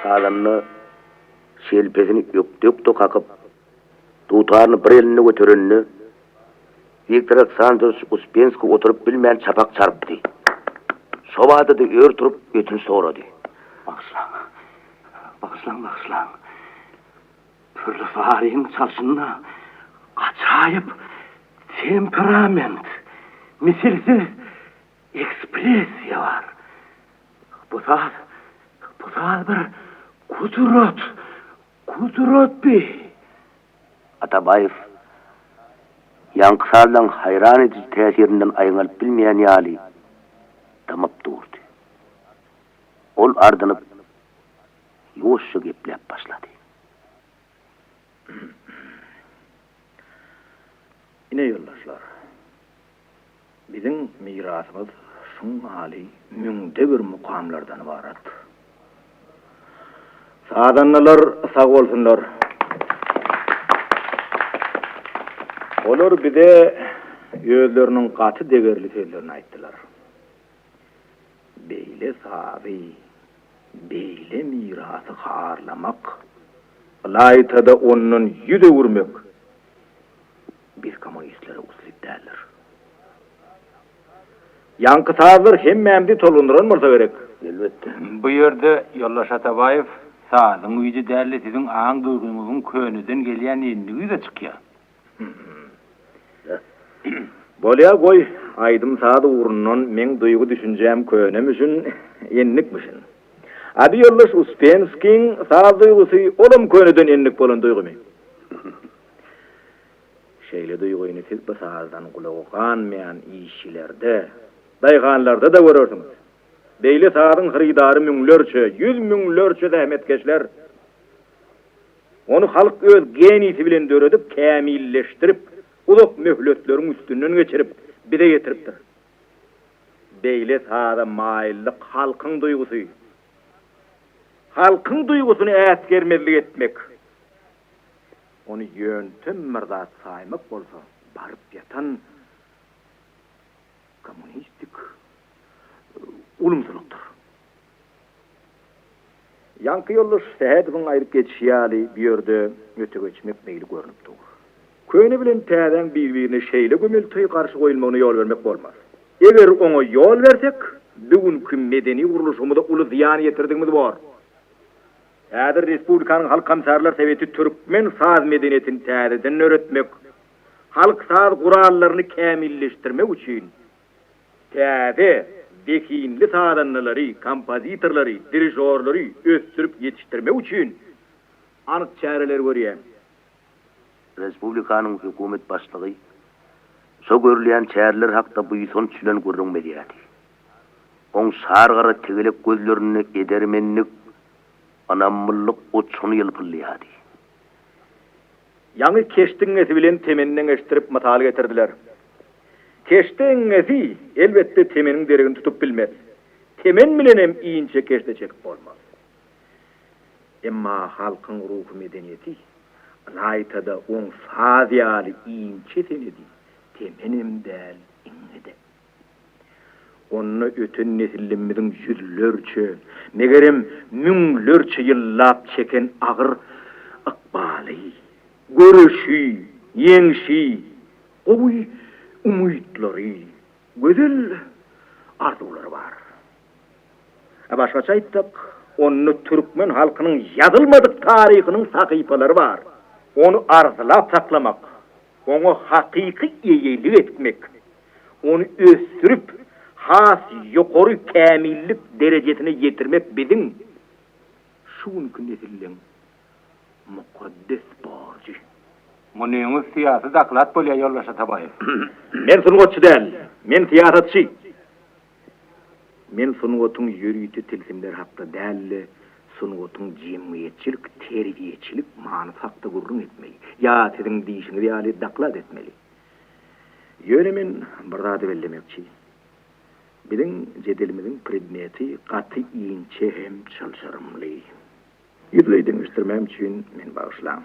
Sazanda şelpesini ökde-ökde kakyp, Dutaryny bir elinde göterende, Wiktor Aleksandrowiç Uspenskiý oturyp bilmän çapak çarpdy. Şo bada-da ör turup ötünç sorady. Bagyşlaň, bagyşlaň, bagyşlaň. Pürli Saryň çalşynda ajaýyp temperament, misilsiz ekspressiýa bar. Bu saz, bu saz bir gudrat, Gudrat bi! Atabaýew ýaňky sazlaň haýran ediji täsirinden aýňalyp bilmeýän ýaly dymyp durdy. Ol ardynyp, ýuwaşja gepläp başlady. Ine, ýoldaşlar, Biziň mirasymyz şuň ýaly müňde bir mukamlardan ybarat. Sazandalar sag bolsunlar. Olar bize özleriniň gaty degerli sözlerini aýtdylar. Beýle sazy, beýle mirasy harlamak, ylaýta-da ondan ýüz öwürmek biz kommunistlere uslyp däldir. Ýaňky sazlar hemmämizi tolgundyran bolsa gerek. Elbetde. Bu ýerde, ýoldaş Atabaýew, sazyň güýji däl-de, siziň aň-duýgyňyzyň köneden gelýän endigi ýüze çykýar. Bolýa, goý, aýdym-saz ugrundan meň duýgy-düşünjäm könemişin, endikmişin. A bi ýoldaş Uspenskiň saz duýgusy, olam köneden endik bolan duýgymy? Şeýle duýgyny siz bu sazdan gulagy ganmaýan işçilerde, daýhanlarda-da görersiňiz. Beýle sazyň hyrydary müňlerçe, ýüz müňlerçe zähmetkeşler. Ony halk öz genisi bilen döredip, kämilleşdirip, uzak möhletleriň üstünden geçirip, bize ýetiripdir. Beýle saza maýyllyk halkyň duýgusy. Halkyň duýgusyny äsgermezlik etmek, ony ýöntem bir zat saýmak bolsa baryp ýatan kommunistik ulumsylykdyr. Ýaňky ýoldaş Sähedowyň aýdyp geçişi ýaly, bu ýerde öte geçmek meýli görnüp dur. Köne bilen täzäň bir-birine şeýle gömelteý garşy goýulmagyna ýol bermek bolmaz. Eger oňa ýol bersek, bu günki medeni gurluşygymyza uly zyýan ýetirdigimiz bor. Häzir Respublikanyň Halk Komissarlar Soweti türkmen saz medeniýetini täzeden döretmek, halk saz gurallaryny kämilleşdirmek üçin täze, zehinli sazandalary, kompozitorlary, dirižorlary ösdürip ýetişdirmek üçin anyk çäreleri görýär. Respublikanyň hökümet başlygy şo görülýän çäreler hakda buýsanç bilen gürrüň berýärdi. Oň şar gara tegelek gözlerinde edermenlik, ynamlylyk uçguny ýylpyldaýardy. Ýaňy keşde iňňesi bilen temeni deňeşdirip mysal getirdiler. Keşde iňňesi, elbetde, temeniň deregini tutup bilmez. Temen bilenem inçe keşde çekip bolmaz. Emma halkyň ruhy medeniýeti, ylaýta-da oň saz ýaly inçe senedi temenem däl, iňňe-de. Onda öten nesillimiziň ýüzlerçe, megerem, müňlerçe ýyllap çeken agyr ykbaly, göreşi, ýeňşi, gowy umytlary, gözel arzuwlary bar. Başgaça aýtsak, onda türkmen halkynyň ýazylmadyk taryhynyň sahypalary bar. Ony arzylap saklamak, oňa hakyky eýelik etmek, ony ösdürip, has ýokary kämillik derejesine ýetirmek biziň, şu günki nesilleň mukaddes borjy. Munyňyz syýasy doklad bolýar, ýoldaş Atabaýew. Men sungatçy däl, men syýasatçy. Men sungatyň ýörite tilsimleri hakda däl-de, sungatyň jemgyýetçilik, terbiýeçilik manysy hakda gürrüň etmeli, ýa siziň diýşiňiz ýaly doklad etmeli. Ýöne men bir zady bellemekçi. Biziň jedelimiziň predmeti gaty inçe hem çylşyrymly. Ýüzleý deňeşdirmäm üçin meni bagyşlaň.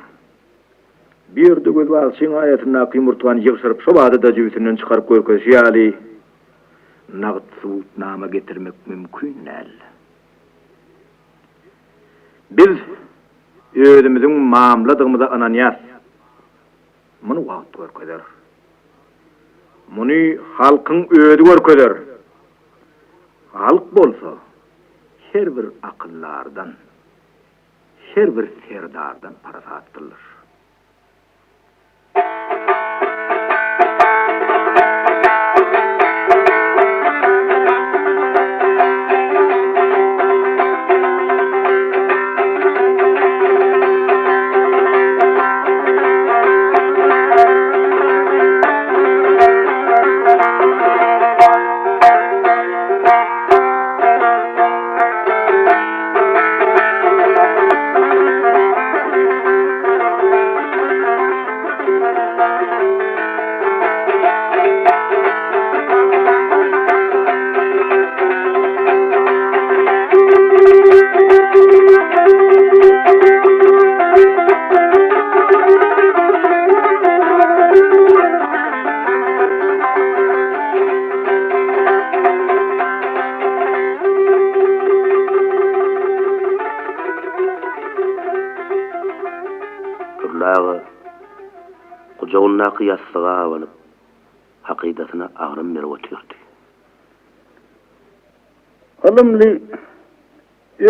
Bu ýerde gözbagçyň aýasyndaky ýumurtgany ýygşyryp şo bada-da jübüsinden çykaryp görkezişi ýaly, nagt subutnama getirmek mümkin däl. Biz özümiziň mamladygymyza ynanýas. Muny wagt görkezer. Muny halkyň özi görkezer. Halk bolsa her bir akyldardan, her bir serdardan parasatlydyr. Pürli aga gujagyndaky ýassyga abanyp, hakydasyna agram berip otyrdy. Ylymly,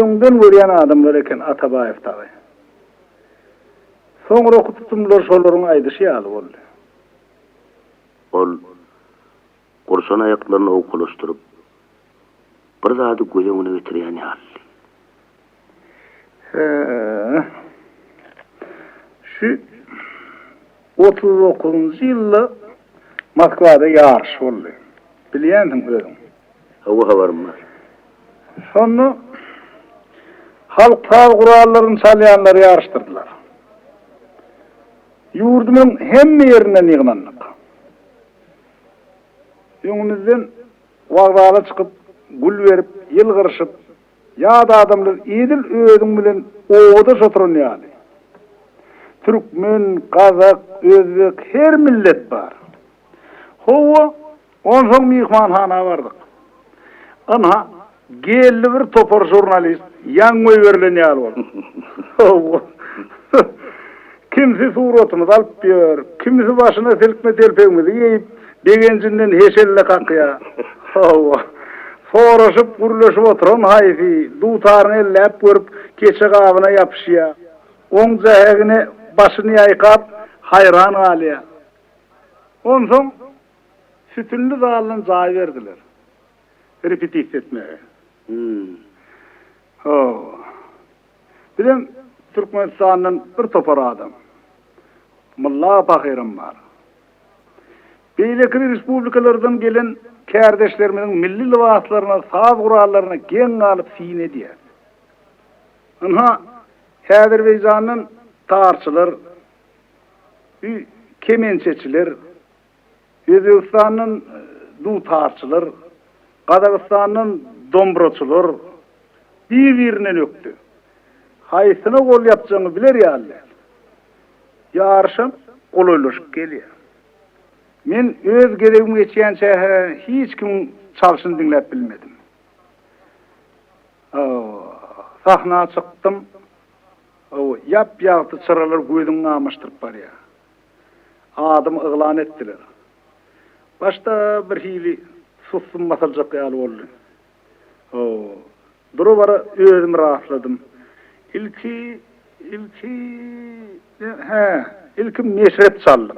öňden görýän adamlar eken Atabaýew dagy. Soňraky tutumlar şolaryň aýdyşy ýaly boldy. Ol gurşan aýaklaryny owkalaşdyryp, bir zady göz öňüne getirýän ýalydy. Hä. Şu 39-njy ýylda Moskwada ýaryş boldy. Bilýänsiň özüň. Hawa, habarym bar. Şonda halk saz gurallaryny çalýanlary ýaryşdyrdylar. Ýurdumyzyň hemme ýerinden ýygnandyk. Öňümizden wokzala çykyp, gül berip, ýylgyryşyp, Ýat adamlar edil özüň bilen obadaş oturan ýaly. Türkmen, gazak, özbek her millet bar. Hawa, onsoň myhmanhana bardyk. Ynha, geldi bir topar žurnalist, ýaňy goýberilen ýaly bolup. Hawa. Kimsi suratymyzy alyp ýör, kimsi başyna silkme telpegimizi geýip, begenjinden heşelle kakýar. Hawa. Soraşyp, gürleşip oturan haýsy, dutaryny elläp görüp, keçe gabyna ýapyşýar. Oň jähegine başyny ýaýkap, haýran galýar. Onsoň sütünli zaldan jaý berdiler. Repetisiýa etmäge. Hawa. Bizem Türkmenistandan bir topar adam. Mylla pahyram bar. Beýleki respublikalardan gelen kärdeşlerimiziň milli lybaslaryna, saz gurallaryna geň galyp syn edýäs. Ynha, Häzirbeýjandan tarçylar, kemençeçiler, Özbegistandan dutarçylar, Gazagystandan dombraçylar bir-birinden ökde. Haýsyna gol ýapjagyňy biler ýaly däl. Ýaryşam golaýlaşyp gelýär. Men öz gezegim geçýänçä-hä hiç kimiň çalşyny diňläp bilmedim. Sahna çykdym. Ýap-ýagty çyralar gözüňi gamaşdyryp barýar. Adymy yglan etdiler. Başda birhili sussum basyljak ýaly boldy. Hawa, dura-bara özümi rastladym. Ilki, ilki, hä, ilki meşrep çaldym.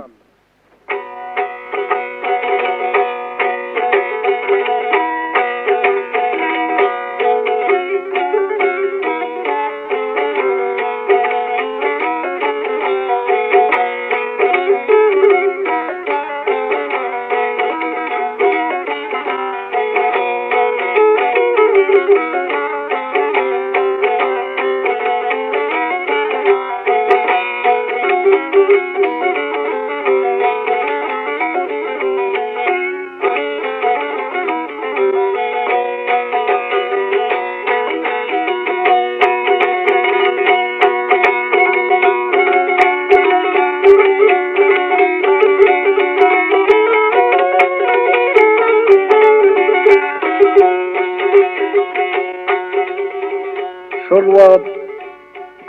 Şol wagt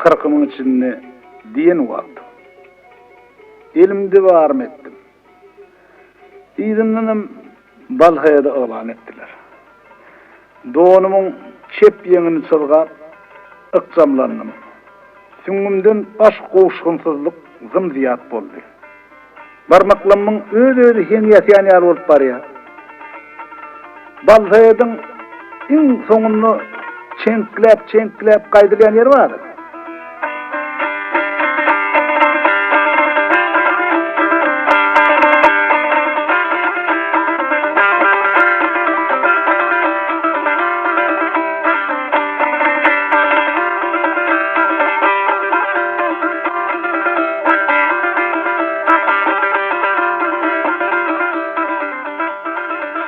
kyrkymyň içinde diýen wagtym. Elimde barymy etdim. Yzyndanam Balhaýada yglan etdiler. Donumyň çep ýeňini çyzgap, ykjamlandym. Süňňümden baş gowuşgynsyzlyk zym-zyýat boldy. Barmaklamyň öz-özi heň ýasýan ýaly bolup barýar. Balsaýadyň iň soňunda çeňkläp-çeňkläp gaýdylýan ýeri bardyr.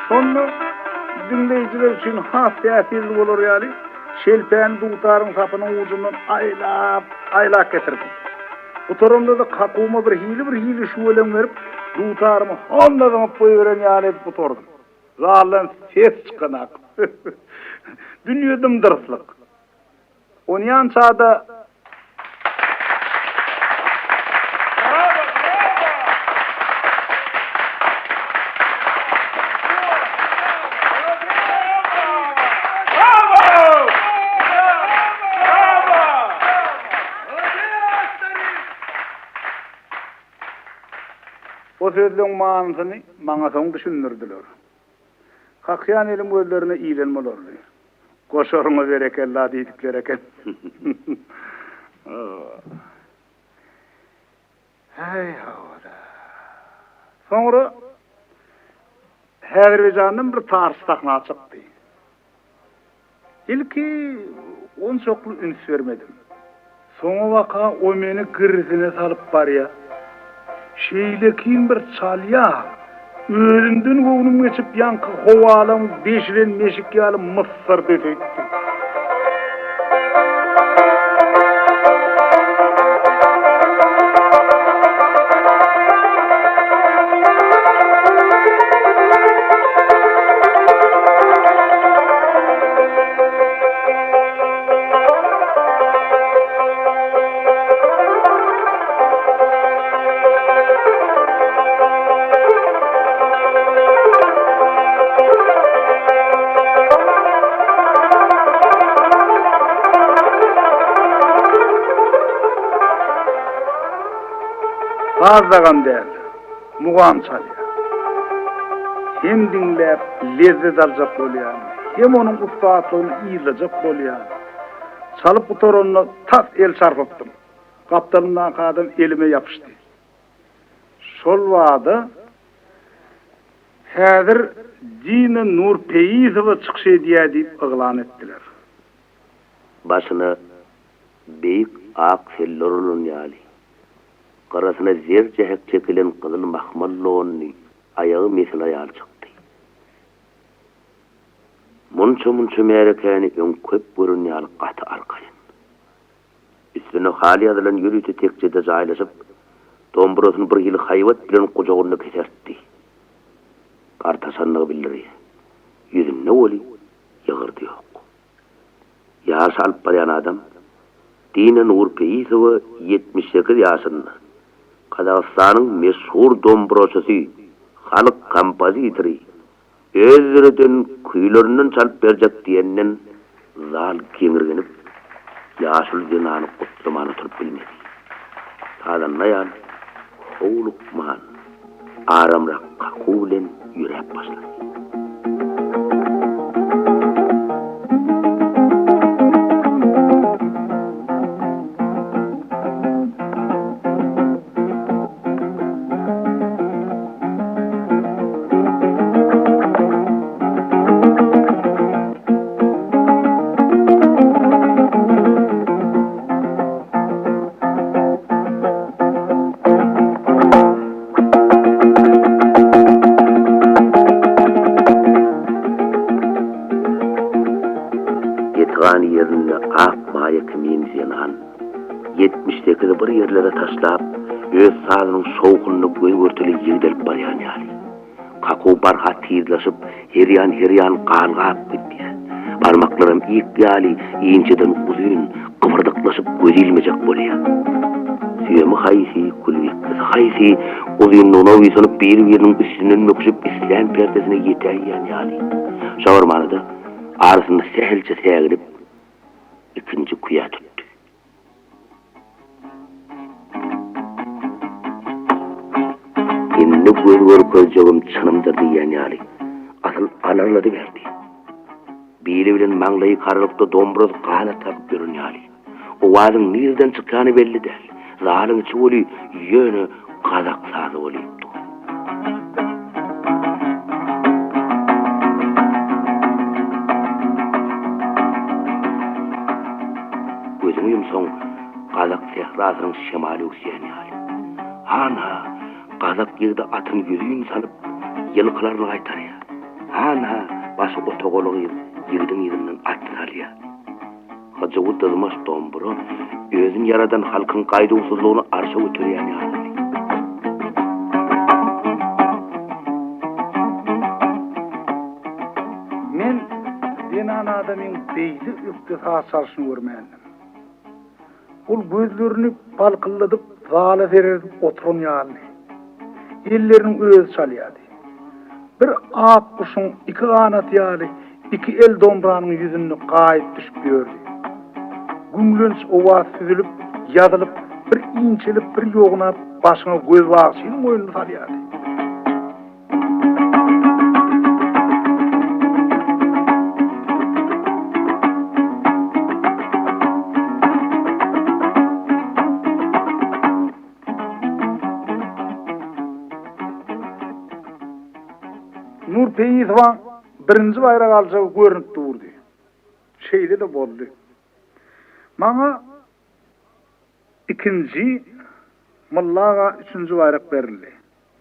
Şonda diňleýjiler üçin has täsirli bolar ýaly, şelpäni dutaryň sapynyň ujundan aýlap, aýlap getirdim. Gutaramda-da kakuwyma birhili-birhili şüweleň berip, dutarymy honda zyňyp goýberen ýaly edip gutardym. Zaldan ses çykanak. Dünýe dym-dyrslyk. Onýança-da. O sözleň manysyny maňa soň düşündirdiler. Kakýan elim gözlerine ilen bolarly. Goşaryňa berekella diýdikleri eken. Häý, hawa-da. Soňra Häzirbeýjandan bir tarçy sahna çykdy. Ilki onçakly üns bermedim. Soňabaka o meni girsine salyp barýa. Şeýlekin bir çalýa, özümden göwnüm geçip ýaňky howalaň deşilen meşik ýaly myssardy ötäýtdi. Saz dagam däl, mugam çalýar. Hem diňläp lezzet aljak bolýan, hem onuň ussatlygyny yzlajak bolýan. Çalyp gutaranda tas el çarpypdym. Gapdalymdaky adam elime ýapyşdy. Şol bada Häzir Dina Nurpeýisowa çykyş edýär diýip yglan etdiler. Başyna beýik ak selle uralan ýaly, gyrasyna zer jähek çekilen gyzyl mahmal donly, aýagy mesel aýal çykdy. Munça-munça märekäni öň köp gören ýaly gaty arkaýyn. Üstüne haly ýazylan ýörite tekjede jaýlaşyp, domburasyny bir hili haýbat bilen gujagynda kesertdi. Gartaşandygy bildirýär. Ýüzünde weli ýygyrdy ýok. Ýaryş alyp barýan adam Dina Nurpeýisowa 78 ýaşynda, Gazagystanyň meşhur domburaçysy, halk kompozitory, öz döreden küýlerinden çalyp berjek diýenden zal geňirgenip, ýaşuly zenany gutlaman oturyp bilmedi. Sazanda ýaly howlukman, aramrak kakuw bilen ýöräp başlady. Ýetigan ýerinde ak maýa kimin zenan, 78-i bir ýerlere taşlap, öz sazynyň şowhunyna göz-görtele ýigdelip barýan ýaly. Kakuw barha tizleşip, her ýan-her ýan galgap gidýär. Barmaklaram ip ýaly inçeden uzyn, gybyrdaklaşyp göz ilmejek bolýar. Süýemi haýsy, külbikgisi haýsy, uzynlygyna buýsanyp biri-biriniň üstünden böküşip islän perdesine ýetäýýän ýaly. Şabarmana-da arasynda sähelçe säginip, ikinji küýä tutdy. Indi göz görkezjegim çynymdyr diýýän ýaly, asyl alarladyberdi. Bili bilen maňlaýy karalykda dombraz ganat kakyp ýören ýaly. Owazyň nireden çykýany belli däl. Zalyň içi weli ýöne gazak sazy bolyp dur. Gözüňi ýumsaň, gazak sährasynyň şemaly öwüsýän ýaly. Hanha, gazak ýigidi atyny ýüzin salyp, ýylkylaryny gaýtarýar. Hanha, başy otagaly gyz ýigidiň yzyndan at salýar. Hyjuwy dyzmaç dombura özüni ýaradan halkyň gaýduwsyzlygyny arşa göterýän ýalydy. Men zenan adamyň beýle ökde saz çalşyny görmändim. Ol gözlerini balkyldadyp zala seredip oturan ýalydy. Elleriniň özi çalýardy. Bir ak guşuň iki ganaty ýaly iki el dombranyň ýüzünde gaýyp düşüp ýördi. Güňlenç owaz süzülip, ýazylyp, bir inçelip, bir ýognap, başyňa gözbagçynyň oýnuny salýardy. Nur Peýisowaň birinji baýrak aljagy görnüp durdy. Şeýle-de boldy. Maňa ikinji, Mylla aga üçünji baýrak berildi.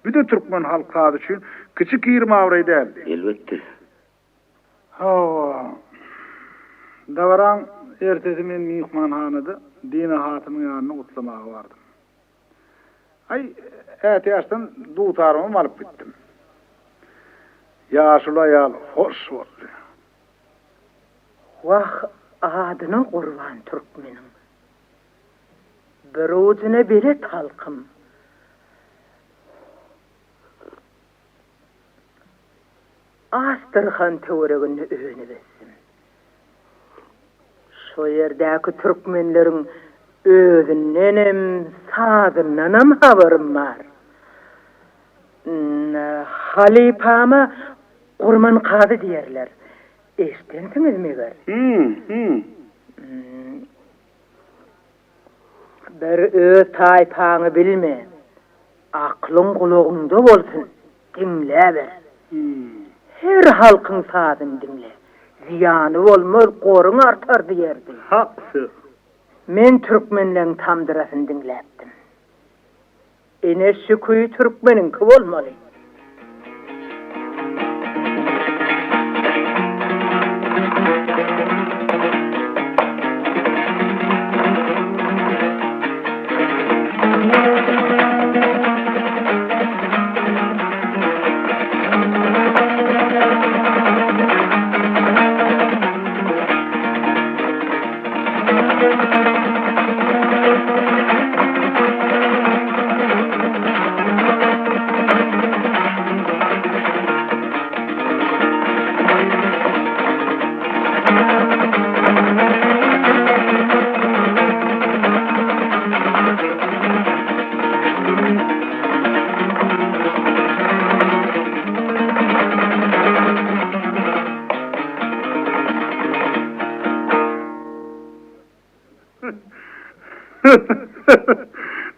Bu-da türkmen halk sazy üçin kiçi-kirim abraý däldi. Elbetde. Hawa. Dabaraň ertesi men myhmanhanada Dina hatynyň ýanyna gutlamaga bardym. Aý, ätiýaçdan dutarymam alyp gitdim. Ýaşuly aýal hoş boldy. Wah, adyna gurban türkmeniň. Bir ujuna belet halkym. Astrhan töwereginde önüp-ösdüm. Şo ýerdäki türkmenleriň özündenem, sazyndanam habarym bar. Halypama Gurman kazy diýerler. Eşdensiňiz meger? Hüm-hüm. Bir öz taýpaňy bilme. Aklyň gulagyňda bolsun, diňläber. Her halkyň sazyny diňle. Zyýany bolmaz, goruň artar diýerdi. Hak söz. Men türkmenleň tamdyrasyny diňläpdim. Ine şu küý türkmeniňki bolmaly.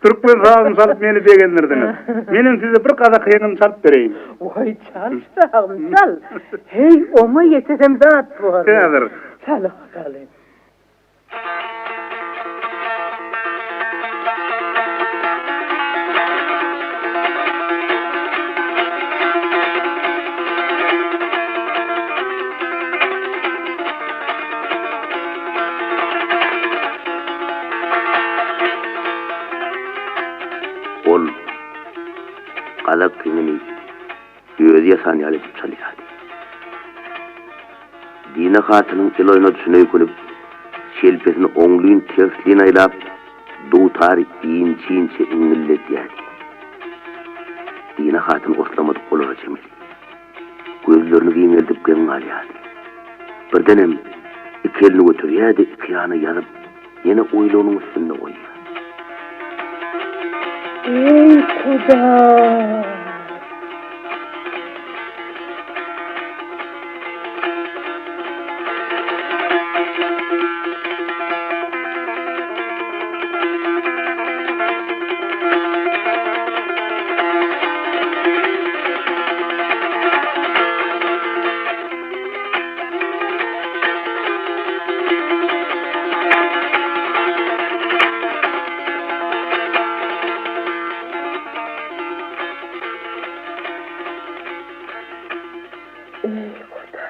Türkmen sazyny çalyp meni begendirdiňiz. Menem size bir gazak heňini çalyp bereýin. Waý çal çyragym çal. Heý oňa ýetesem zat bor. Häzir. Çal bakaly. Ol gazak heňini özi ýasan ýaly edip çalýardy. Dina hatynyň el oýnadyşyna öýkünip, şelpesini oňlyn-terslin aýlap, dutary inçe-inçe iňňildedýärdi. Dina hatyn oslamadyk bolara çemeli. Gözlerini giňeldip geň galýardy. Birdenem iki elini göterýär-de iki ýana ýazyp, ýene oýlugynyň üstünde goýýar. Eý, Hudaý! Eý, Huda!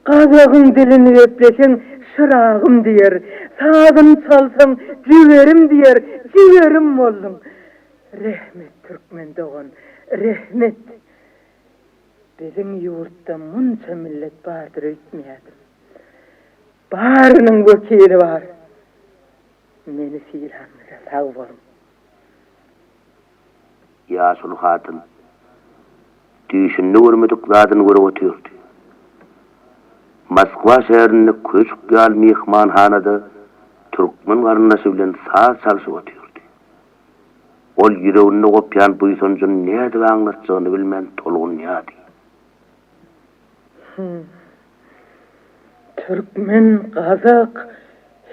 Gazagyň dilini gepleseň, şyragym diýer, sazyny çalsaň, jigerim diýer, jigerim bolduň. Rehmet, türkmen dogan, rehmet! Biziň ýurtda munça millet bardyr öýtmeýärdim. Barynyň wekili bar. Meni sylanyňyza sag boluň. Ýaşuly hatyn düýşünde görmedik zadyny görüp otyrdy. Moskwa şäherinde köşk ýaly myhmanhanada türkmen garyndaşy bilen saz çalşyp otyrdy. Ol ýüreginde gopýan buýsanjyny nädip aňlatjagyny bilmän tolgunýardy. Hum. Türkmen, gazak,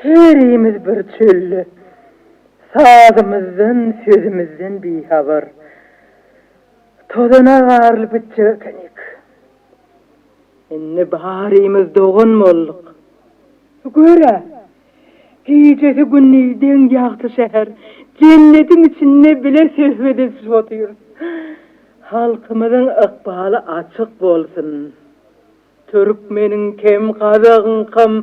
herimiz bir çölde. Sazymyzdan, sözümizden bihabar. Tozana garylyp gitjek ekenik. Indi barymyz dogan bolduk. Gör-ä, gijesi gündizi deň ýagty şäher, jennetiň içinde bile söhbet edişip otyrys. Halkymyzyň ykbaly açyk bolsun. Türkmeniňkem, gazagyňkam,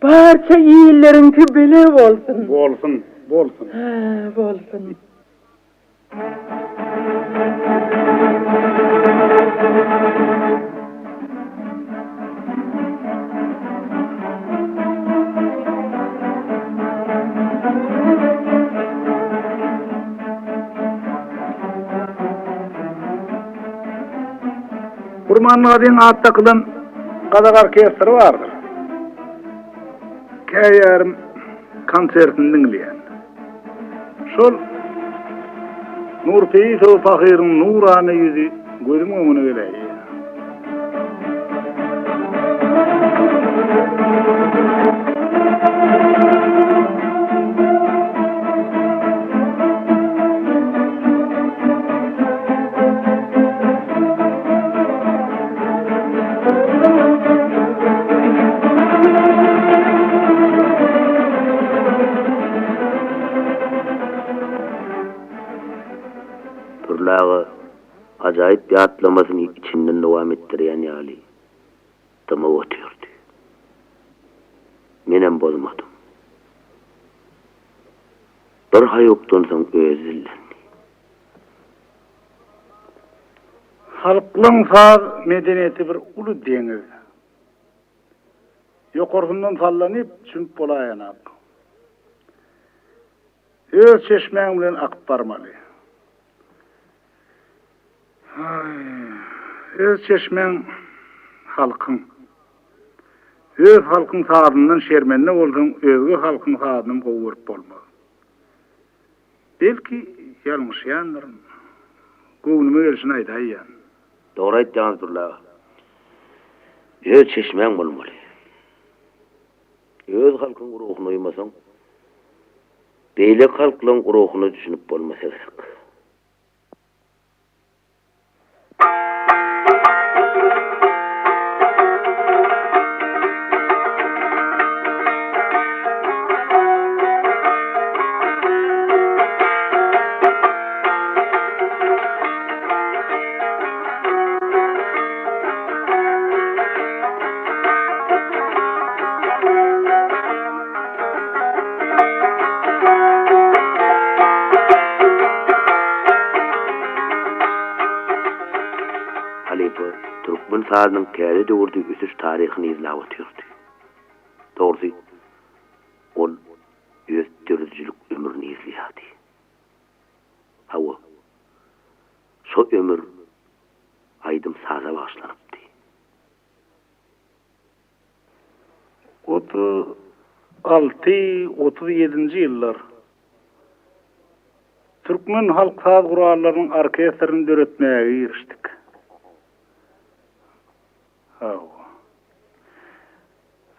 barça illeriňki bile bolsun. Bolsun, bolsun. Hä, bolsun. Kurmangazyň at dakylan gazak orkestri bardyr. Käýarym konsertini diňleýän. Şol Nurpeýisow pahyryň nurana ýüzi gözümiň öňüne geläýýär. Pürli aga ajaýyp ýatlamasyny içinden dowam etdirýän ýaly dymyp otyrdy. Menem bozmadym. Bir haýukdan soň özi dillendi. Halklaň saz medeniýeti bir uly deňiz. Ýokarsyndan sallanyp, çümüp bolaýanak. Öz çeşmäň bilen akyp barmaly. Aý, öz çeşmäň halkyň. Öz halkyň sazyndan şermende bolsaň, özge halkyň sazynam gowy görüp bolmaz. Belki, ýalňyşýandyryn. Göwnüme gelşini aýdaýýan. Dogry aýtýaňyz Pürli aga. Öz çeşmäň bolmaly. Öz halkyň ruhuny uýmasaň, beýleki halklaň ruhuna düşünip bolmasa gerek. Halypa türkmen sazynyň täze döwürde ösüş taryhyny yzlap otyrdy. Dogrusy, ol öz döredijilik ömrüni yzlaýardy. Hawa, şo ömür aýdym-saza bagyşlanypdy. 36, 37-nji ýyllar. Türkmen halk saz gurallarynyň orkestrini döretmäge girişdik. Hawa.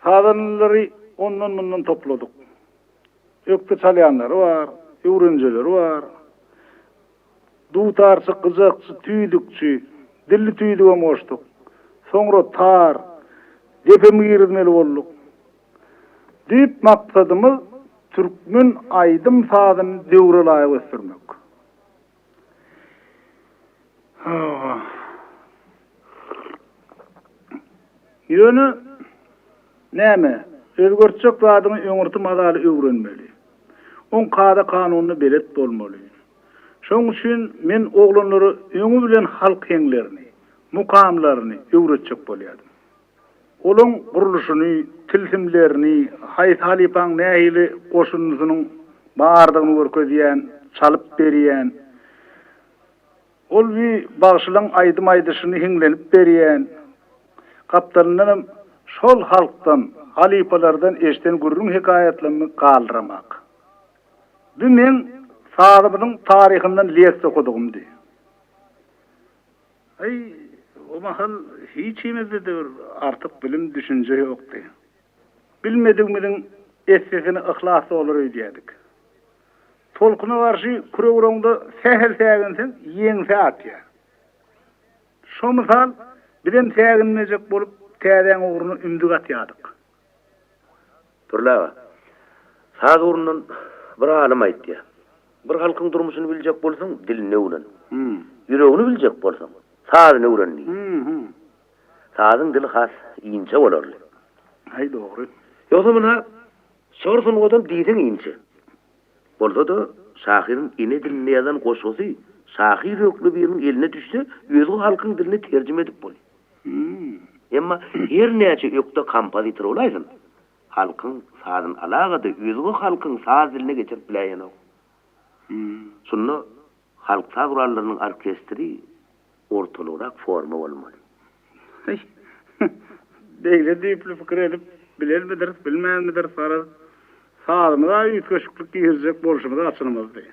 Sazandalary ondan-mundan topladyk. Ökde çalýanlary bar, öwrenjeleri bar. Dutarçy, gyjakçy, tüýdükçi, dilli tüýdügem goşduk. Soňra tar, depem girizmeli bolduk. Düýp maksadymyz türkmen aýdym-sazyny döwre laýyk ösdürmek. Ýöne, näme, özgertjek zadyňy öňürti mazaly öwrenmeli. Oň kada-kanunyna belet bolmaly. Şoň üçin men oglanlara öňi bilen halk heňlerini, mukamlaryny öwretjek bolýardym. Olaň gurluşyny, tilsimlerini, haýsy halypaň nähili goşundysynyň bardygyny görkezýän, çalyp berýän. Ol bi bagşylaň aýdym aýdyşyny hiňlenip berýän. Gapdalyndanam şol halkdan, halypalardan eşiden gürrüň-hekaýatlarymy galdyramak. Bu meň sazymyzyň taryhyndan leksiýa okadygymdy. Aý, o mahal hiçimizde-de bir artyk bilim, düşünje ýokdy. Bilmedigimiziň essesini yhlas dolar öýdýärdik. Tolkuna garşy kürek uraňda sähel säginseň, ýeňsä atýar. Şo mysal bizem säginmejek bolup täzäň ugruna ümzük atýardyk. Pürli aga, saz ugrundan bir alym aýtýar. Bir halkyň durmuşyny biljek bolsaň, dilini öwren. Ýüregini biljek bolsaň, sazyny öwren diýýär. Sazyň dili has inçe bolarly. Aý, dogry. Ýogsa munha şygyr sungatam diýseň inçe. Bolsa-da, şahyryň ene dilinde ýazan goşgusy şahyr hökli biriniň eline düşse, özge halkyň diline terjime edip bolýar. Emma her näçe ökde kompozitor bolaýsyn, halkyň sazyny alaga-da özge halkyň saz diline geçirip biläýenok. Şunda halk saz gurallarynyň orkestri ortalygrak forma bolmaly. Heý, beýle düýpli pikir edip bilenmidiris, bilmänmidiris, garaz, sazymyza üýtgeşiklik girizjek bolşumyz açylmazdy.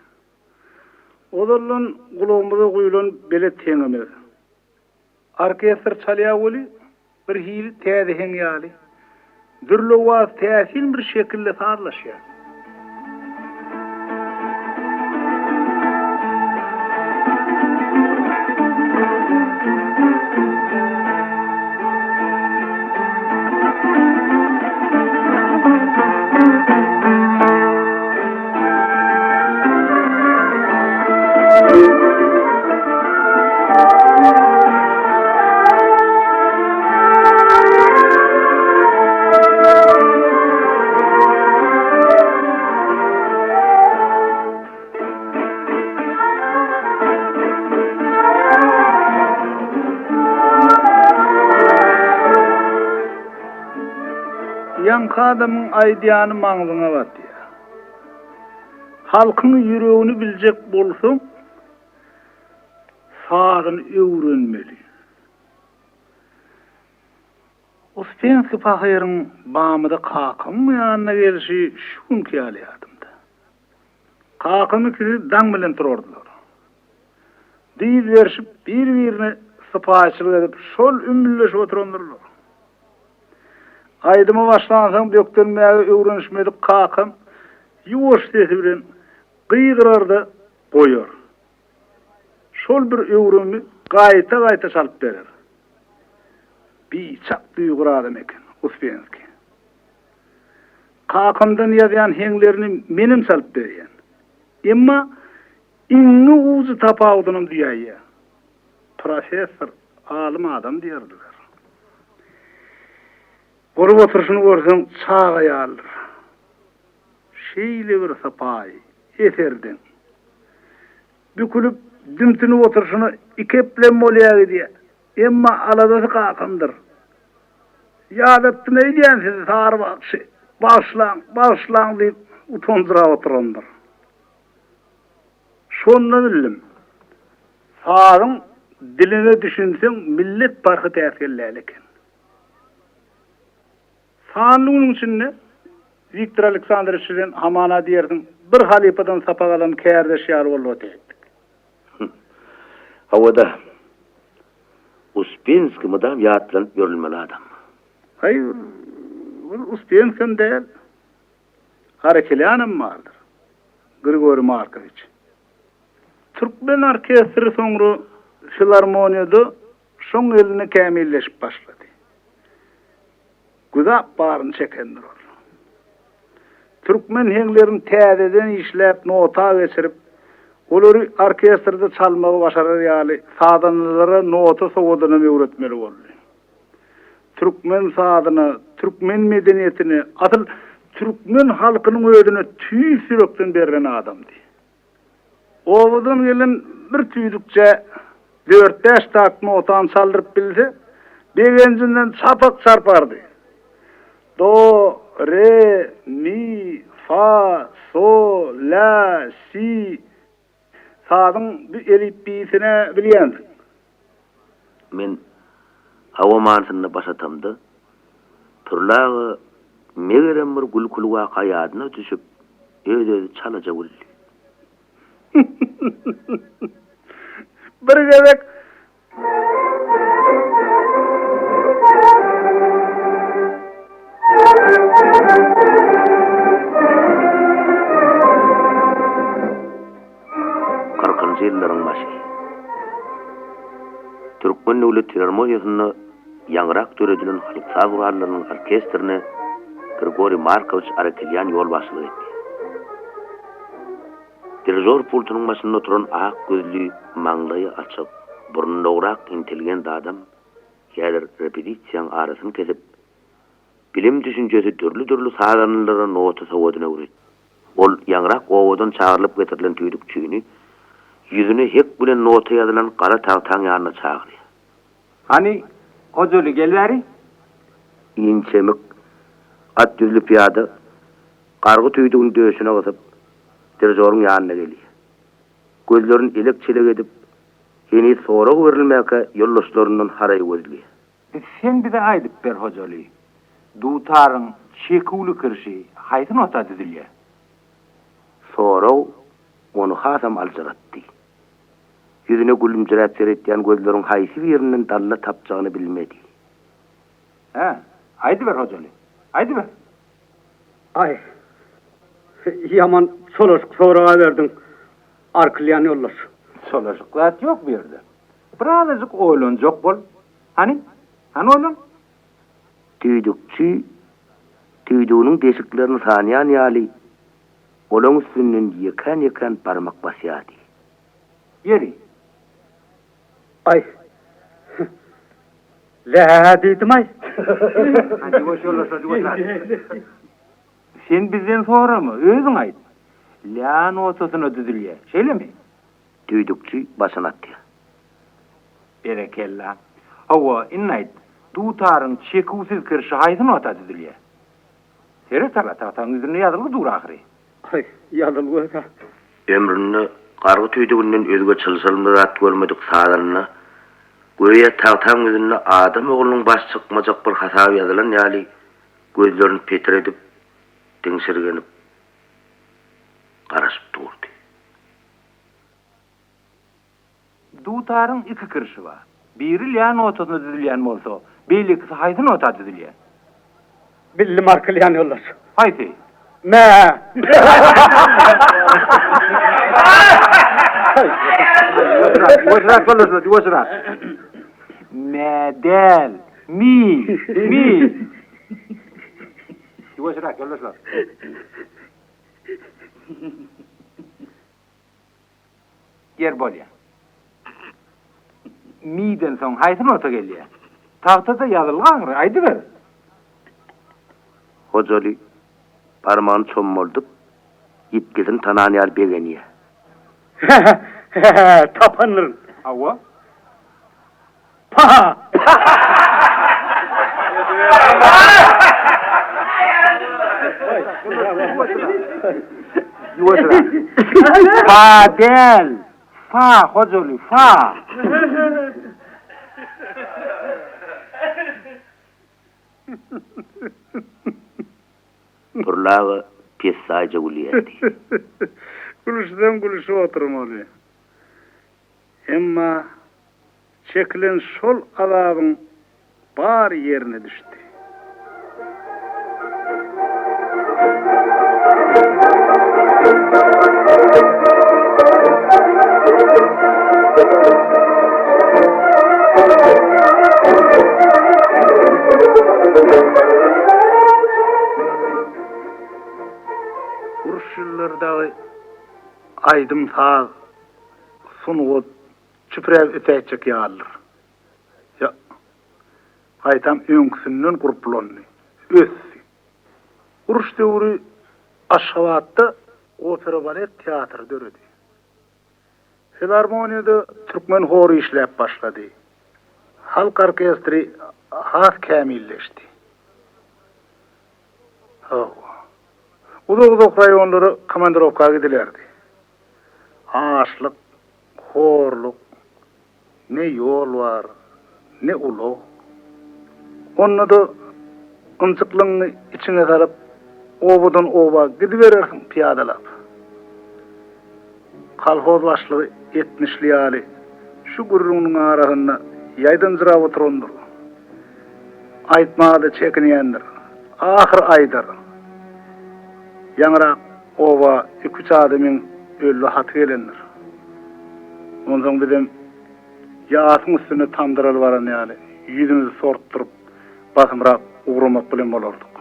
Ozaldan gulagymyza guýlan belet heňimiz. Orkestr çalýar weli, bir hili täze heň ýaly. Dürli owaz täsin bir şekilde sazlaşýar. Ýaňky adamyň aýdýany maňzyňa batýar. Halkyň ýüregini biljek bolsaň, sazyny öwrenmeli. Uspenskiý pahyryň Bamyda kakamyň ýanyna gelşi şu günki ýaly ýadymda. Kakam ikisi daň bilen turardylar. Dyz berşip, bir-birine sypaýyçylyk edip, şol ümmülleşip oturandyrlar. Aýdyma başlansoň bökdenmäge öwrenişmedik kakam ýuwaş sesi bilen gygyrar-da goýar. Şol bir öwrümi gaýta-gaýta çalyp berer. Biçak duýgur adam eken, Uspenskiý. Kakamdan ýazýan heňlerini menem çalyp berýän. Emma iňňe ujy tapawudynam duýaýýar. Professor, alym adam diýerdiler. Bolup oturyşyny görseň, çaga ýalydyr. Şeýle bir sypaýy, eserdeň. Bükülip, dümtünip oturyşyna ikeplem bolýar gidýär. Emma aladasy kakamdyr. Ýadatdym öýdýän sizi, Sary bagşy. Bagyşlaň, bagyşlaň diýip, utanjyrap oturandyr. Şonda bildim. Sazyň diline düşünseň millet parhy päsgel däl eken. Sanly günüň içinde Wiktor Aleksandrowiç bilen hamana diýersiň bir halypadan sapak alan kärdeş ýaly bolup otäýtdik. Hawa-da, Uspenskiý mydam ýatlanyp ýörülmeli adam. Haý, ol Uspenskiýem däl, Arekelýanam bardyr, Grigoriý Markowiç. Türkmen orkestri soňra filarmoniýada şoň elinde kämilleşip başlady. Güzap baryny çekendir ol. Türkmen heňlerini täzeden işläp nota geçirip, olary orkestrde çalmagy başarar ýaly sazandalara nota sowadynam öwretmeli boldy. Türkmen sazyna, türkmen medeniýetine, asyl türkmen halkynyň özüne tüýs ýürekden berlen adamdy. Obadan gelen bir tüýdükçä dört-bäş takt notany çaldyryp bilse, begenjinden çapak çarpardy. Do, re, mi, fa, so, la, si. Sazyň bu elipbiýsini bilýänsiň. Men hawa manysynda baş atamda, Pürli aga megerem bir gülküli waka ýadyna düşüp, öz-özi çalaja güldi. Bir gezek Kyrkynjy ýyllaryň başy. Türkmen döwlet filarmoniýasynda ýaňyrak döredilen halk saz gurallarynyň orkestrine Grigoriý Markowiç Arakelýan ýolbaşçylyk etdi. Dirižor pultunyň başynda oturan ak gözli, maňlaýy açyk, burny dograk intelligent adam häzir repetisiýaň arasyny kesip, bilim-düşünjesi dürli-dürli sazandalara nota sowadyny öwretdi. Ol ýaňrak obadan çagyrylyp getirilen tüýdükçini ýüzüne hek bilen nota ýazylan gara tagtaň ýanyna çagyrýar. Hany, Hojaly, gel bäri! Inçemik, at ýüzli pyýada gargy tüýdügini döşüne gysyp, dirižoryň ýanyna gelýär. Gözlerini elek-çelek edip, heniz sorag berilmäkä ýoldaşlaryndan haraý gözleýär. Sen bize aýdyp ber, Hojaly, dutaryň çeküwli kirşi haýsy nota düzülýär? Sorag ony hasam aljyratdy. Ýüzüne gülümjiräp seretýän gözleriň haýsy birinden dalla tapjagyny bilmedi. Hä, aýdyber, Hojaly, aýdyber. Aý, ýaman çolaşyk soraga berdiň, Arkylýan ýoldaş. Çolaşyk zat ýok bu ýerde. Birazajyk oýlanjak bol. Hany, hany oýlan? Tüýdükçi tüýdüginiň deşiklerini sanýan ýaly, olaň üstünden ýekän-ýekän barmak basýardy. Ýeri. Aý, lä diýdim-aý. Hany, ýuwaş ýoldaşlar, ýuwaşrak. Sen bizden sorama, özüň aýt. Lä notasyna düzülýär, şeýlemi? Tüýdükçi başyny atýar. Berekella. Hawa, indi aýt, dutaryň çeküwsiz kirşi haýsy nota düzülýär? Seret hala, tagtaň ýüzünde ýazylgy dur ahyry. Aý, ýazylgy öz-ä. Ömründe gargy tüýdüginden özge çylşyrymly zat görmedik sazanda, göýä tagtaň ýüzünde adam oglunyň başy çykmajak bir hasap ýazylan ýaly, gözlerini petredip, diňşirgenip garaşyp durdy. Dutaryň iki kirşi bar. Biri lä notasyna düzülýän bolsa, beýlekisi haýsy nota düzülýär? Bildim arkylýan ýoldaş. Haýsy? Mä. Ýuwaşrak ýoldaşlar, ýuwaşrak. Mä däl, mi, mi. Ýuwaşrak ýoldaşlar. Ýer bolýar. Mi-den soň haýsy nota gelýär? Tagtada ýazylgy aňry, aýdyber. Hojaly barmagyny çommaldyp, ýitgisini tanan ýaly begenýär. Hä-hä, tapandyryn. Hawa. Pa! Ýuwaşrak. Pa däl, fa, Hojaly, fa. Pürli aga pessaýja gülýärdi. Gülüşseň gülüşip oturmaly. Emma çekilen şol azabyň bary ýerine düşdi. Uruş ýyllary dagy aýdym-saz Sungat çüpräp ötäýtjek ýalydyr. Ýa, gaýtam öňküsinden gurplandy, ösdi. Uruş döwri Aşgabatda opera-balet teatry döredi. Filarmoniýada türkmen hory işläp başlady. Halk orkestri has kämilleşdi. Hawa. Uzak-uzak raýonlara komandirowka gidilerdi. Açlyk, horluk, ne ýol bar, ne ulag. Onda-da ynjyklygyňy içiňe salyp, obadan oba gidiberersiň pyýadalap. Kolhoz başlygy etmişli ýaly şu gürrüňiniň arasynda ýaýdanjyrap oturandyr. Aýtmaga-da çekinýändir. Ahyr aýdar. Ýaňyrak oba iküç adamyň ölli haty gelendir. Onsoň bizem. Ýasyň üstünde tamdyraly baran ýaly, ýüzümizi sortduryp, basymrak ugramak bilen bolardyk.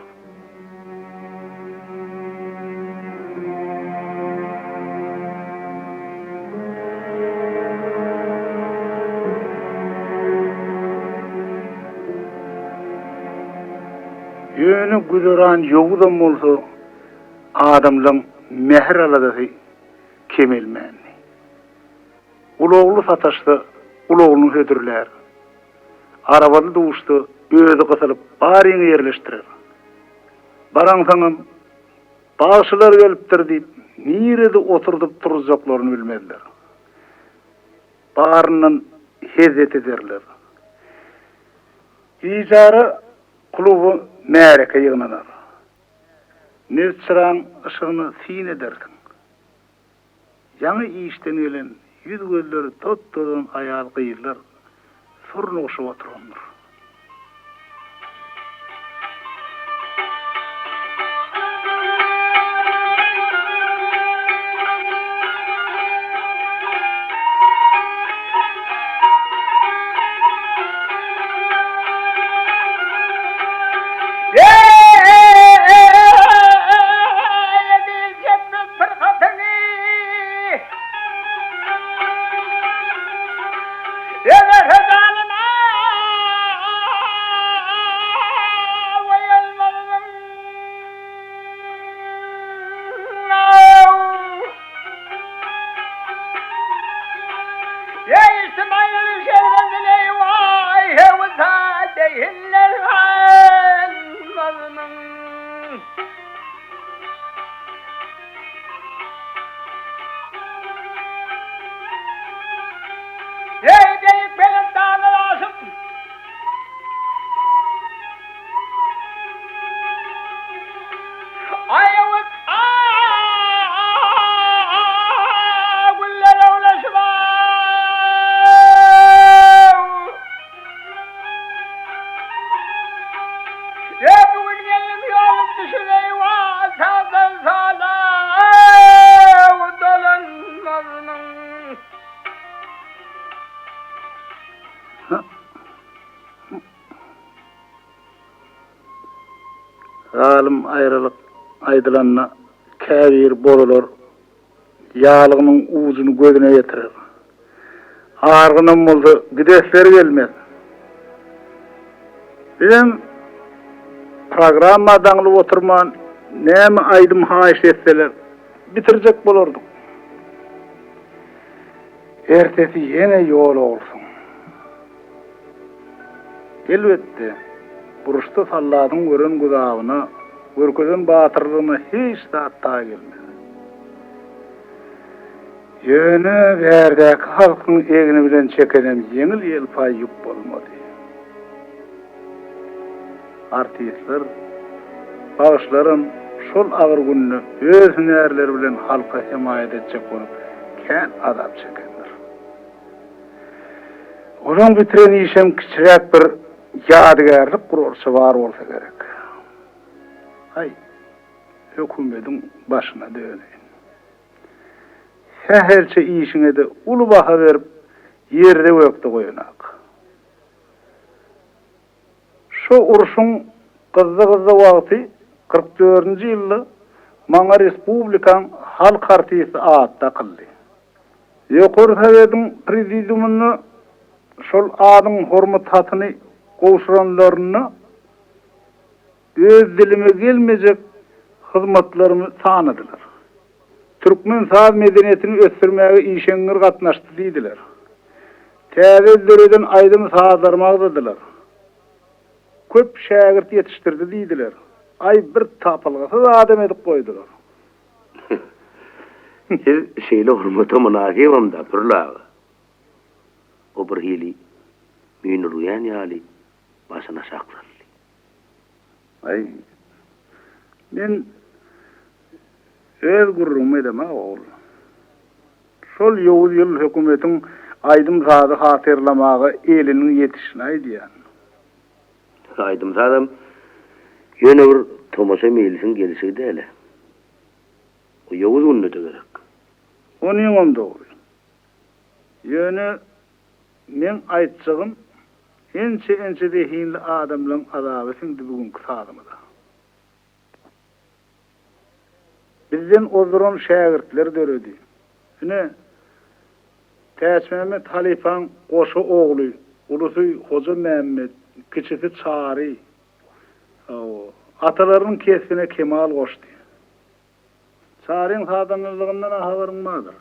Ýöne güzeran ýowuzam bolsa, adamlaň mähir-aladasy kemelmändi. Ulagly sataşsa, ulagyny hödürlär. Arabaly duşsa, özi gysylyp, baryňy ýerleşdirer. Baraňsoňam, Bagşylar gelipdir diýip, nirede oturdyp turuzjaklaryny bilmezler. Baryndan hezzet ederler. Gijara kluba märeke ýygnanar. Nez çyraň yşygyna syn edersiň. Ýaňy işden gelen, ýüz-gözleri tot-tozan aýal-gyzlar surnugyşyp oturandyr. Zalym aýralyk aýdylanda käbir bozular ýaglygynyň ujuny gözüne getirer. Argynam bolsa gidesleri gelmez. Bizem programma daňylyp oturman näme aýdym haýyş etseler bitirjek bolardyk. Ertesi ýene ýol ogursyň. Elbetde, uruşda salladyň gören güzabyna, görkezen batyrlygyna hiç zat taý gelmez. Ýöne bärdäki halkyň egni bilen çekenem ýeňil-ýelpaý ýük bolmady. Artistler, bagşylaram şol agyr günde öz hünärleri bilen halka hemaýat etjek bolup kän azap çekendir. Olaň bitiren işem kiçiräk bir ýadygärlik gurarça bar bolsa gerek. Aý, hökümediň başyna döneýin. Sähelçe işiňe-de uly baha berip, ýerde-gökde goýanak. Şo urşuň gyzza-gyzza wagty, 40 dördünji ýylda maňa respublikaň halk artisti ady dakyldy. Ýokary Sowetiň Prezidiumynda şol adyň hormat hatyny gowşuranlarynda öz dilime gelmejek hyzmatlarymy sanadylar. Türkmen saz medeniýetini ösdürmäge işeňňir gatnaşdy diýdiler. Täze döreden aýdym-sazlarymy agzadylar. Köp şägirt ýetişdirdi diýdiler. Aý, bir tapylgysyz adam edip goýdular. Siz şeýle hormata mynasybam-da, Pürli aga. O bir hili müýnürgän ýaly başyny aşak saldy. Aý, men öz gürrüňimi edemok, ogul. Şol ýowuz ýyl hökümetiň aýdym-sazy hatyrlamaga eliniň ýetişini aýdýan. Aýdym-sazam ýöne bir tomaşa meýlisiň gelşigi däl-ä. O ýowuz günde-de gerek. Onyňam dogry. Ýöne. Meň aýtjagym, ençe-ençe zehinli adamlaň azaby siňdi bu günki sazymyza. Bizden ozduran şägirtler döredi. Ine, Täçmämmet halypaň goşa ogly, ulusy Hoja Mämmet, kiçisi Çary, hawa, atalarynyň kesbine kemal goşdy. Çaryň sazandalygyndan-a habaryň bardyr.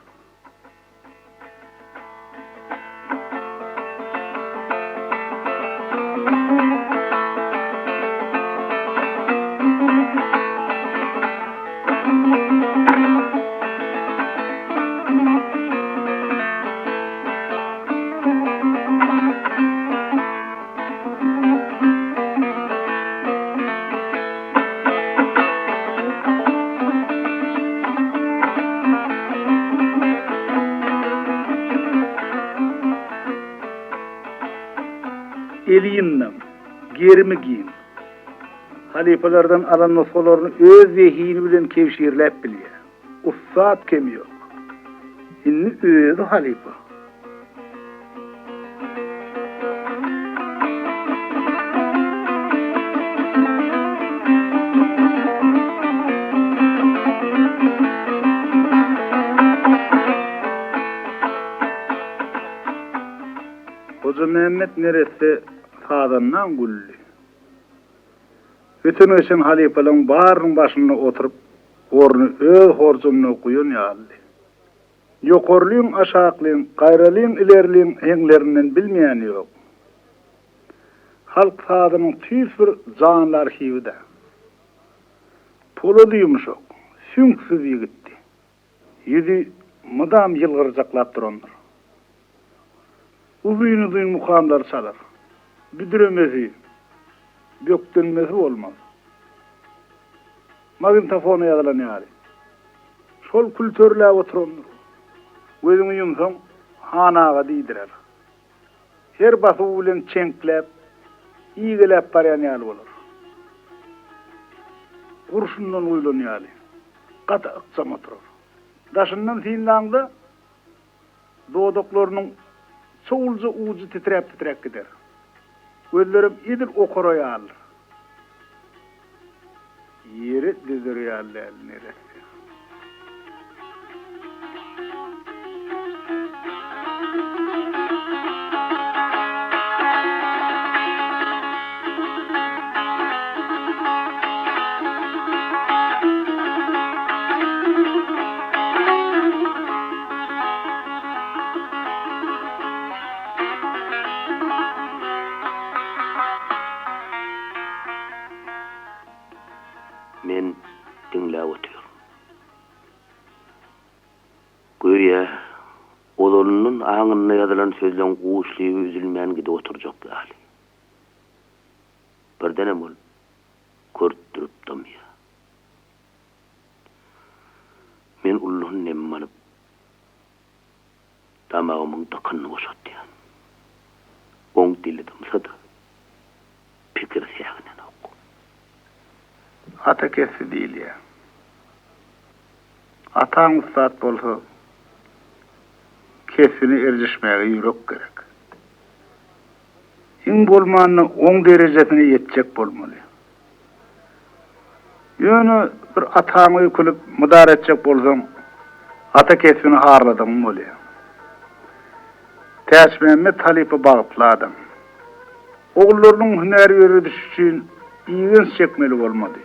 Eli ýyndam, gerimi giň. Halypalardan alan nusgalaryny öz zehini bilen kebşirläp bilýär. Ussat kemi ýok. Indi özi halypa. Hojamämmet neresse sazandan güldi. Öten-geçen halypalaryň barynyň başynda oturyp, orny öz horjunyna guýan ýalydy. Ýokarlyň, aşaklyň, gaýralyň, ilerliň heňlerinden bilmeýäni ýok. Halk sazynyň tüýs bir janly arhiwi-dä. Polady ýumşak, süňksüz ýigitdi. Ýüzi mydam ýylgyrjaklap durandyr. Uzyn-uzyn mukamlary çalar. Büdremesi, bökdenmesi bolmaz. Magnitofona ýazylan ýaly. Şol külterläp oturandyr. Gözüňi ýumsaň, Han aga diýdirer. Her basuwy bilen çeňkläp, igeläp barýan ýaly bolar. Gurşundan guýlan ýaly, gaty ykjam oturar. Daşyndan synlaňda, dodaklarynyň çowulja ujy titräp-titräp gider. Gözlerem edil okara ýalydyr. Ýeri düzer ýaly däl neresse. Men diňläp otyryn. Göýä, ozalyndan aňynda ýazylan sözleň guşlygy üzülmän gidip oturjak ýaly. Birdenem ol kürtdürip dymýar. Men ullan demimi alyp, damagymyň dykynyny boşatýan. Oň dili dymsa-da, pikiri säginenok. Ata kesbi diýilýär. Ataň ussat bolsa, kesbine erjeşmäge ýürek gerek. Iň bolmanda oň derejesine ýetjek bolmaly. Ýöne bir ataňa öýkelip mydar etjek bolsaň, ata kesbini harladygyň bolýar. Täçmämmet halypa bagtly adam. Ogullarynyň hünär ýöredişi üçin igenç çekmeli bolmady.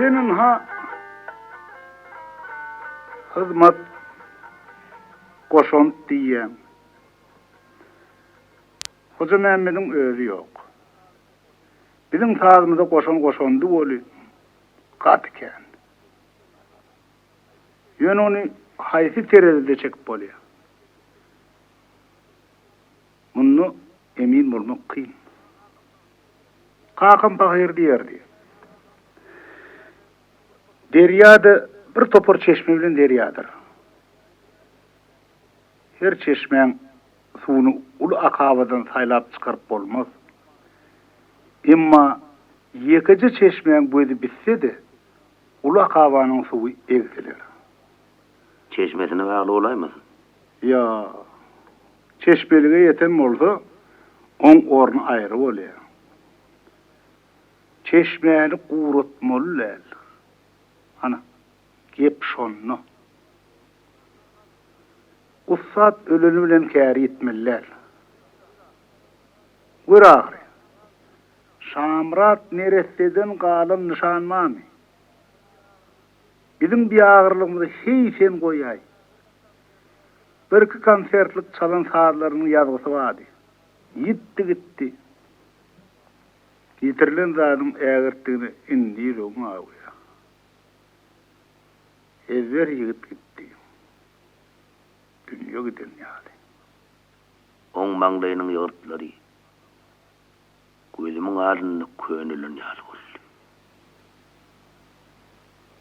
Sen ynha hyzmat goşant diýýäň. Hojamämmediň özi ýok. Biziň sazymyza goşan goşandy weli. Gaty kän. Ýöne ony haýsy terezide çekip bolýar? Munda emin bolmak kyn. Kakam pahyr diýerdi. Derýa-da bir topar çeşme bilen derýadyr. Her çeşmäň suwuny uly akabadan saýlap çykaryp bolmaz. Emma ýekeje çeşmäň gözi bitse-de, uly akabanyň suwy egsiler. Çeşmesine bagly bolaýmasyn? Ýok. Çeşmelige ýeten bolsa, oň orny aýry bolýar. Çeşmäni guratmaly däl. Ana, gep şonda. Ussat öleni bilen käri ýitmeli däl. Gör ahyry, Şamyrat neresseden galan nyşan barmy? Biziň biagyrlygymyzy heý sen goýaý. Birki konsertlik çalan sazlarynyň ýazgysy bardy. Ýitdi gitdi. Ýitirilen zadyň ägirtdigine indi ýüregiň awuýar. Ezber ýigit gitdi. Dünýe giden ýaly. Oň maňlaýynyň ýygyrtlary gözümiň alnynda könelen ýaly boldy.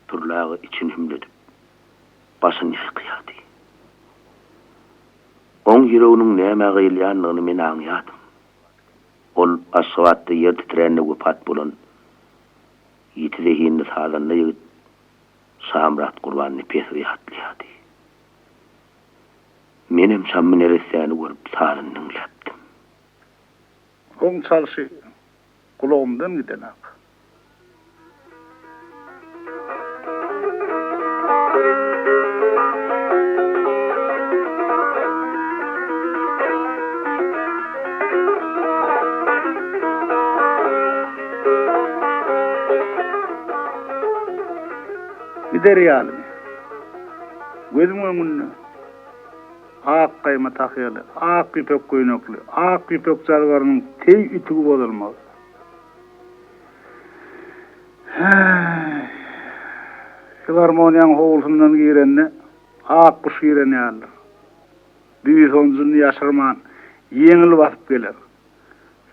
Pürli aga içini hümledip, başyny ýaýkaýardy. Oň ýüreginiň nämä gyýylýandygyny men aňýardym. Ol Aşgabatda ýer titrände wepat bolan ýiti zehinli sazanda ýigit Şamyrat Gurbannepesowy ýatlaýardy. Menem Şammy neressäni görüp sazyny diňläpdim. Oň çalşy gulagymdan gidenak. Gider ýalymy? Gözüň öňünde ak gaýma tahýaly, ak ýüpek köýnekli, ak ýüpek jalbarynyň teý ütügi bozulmaz. Häý, filarmoniýaň howlusyndan girende ak guş giren ýalydyr. Buýsanjyny ýaşyrman, ýeňil basyp geler.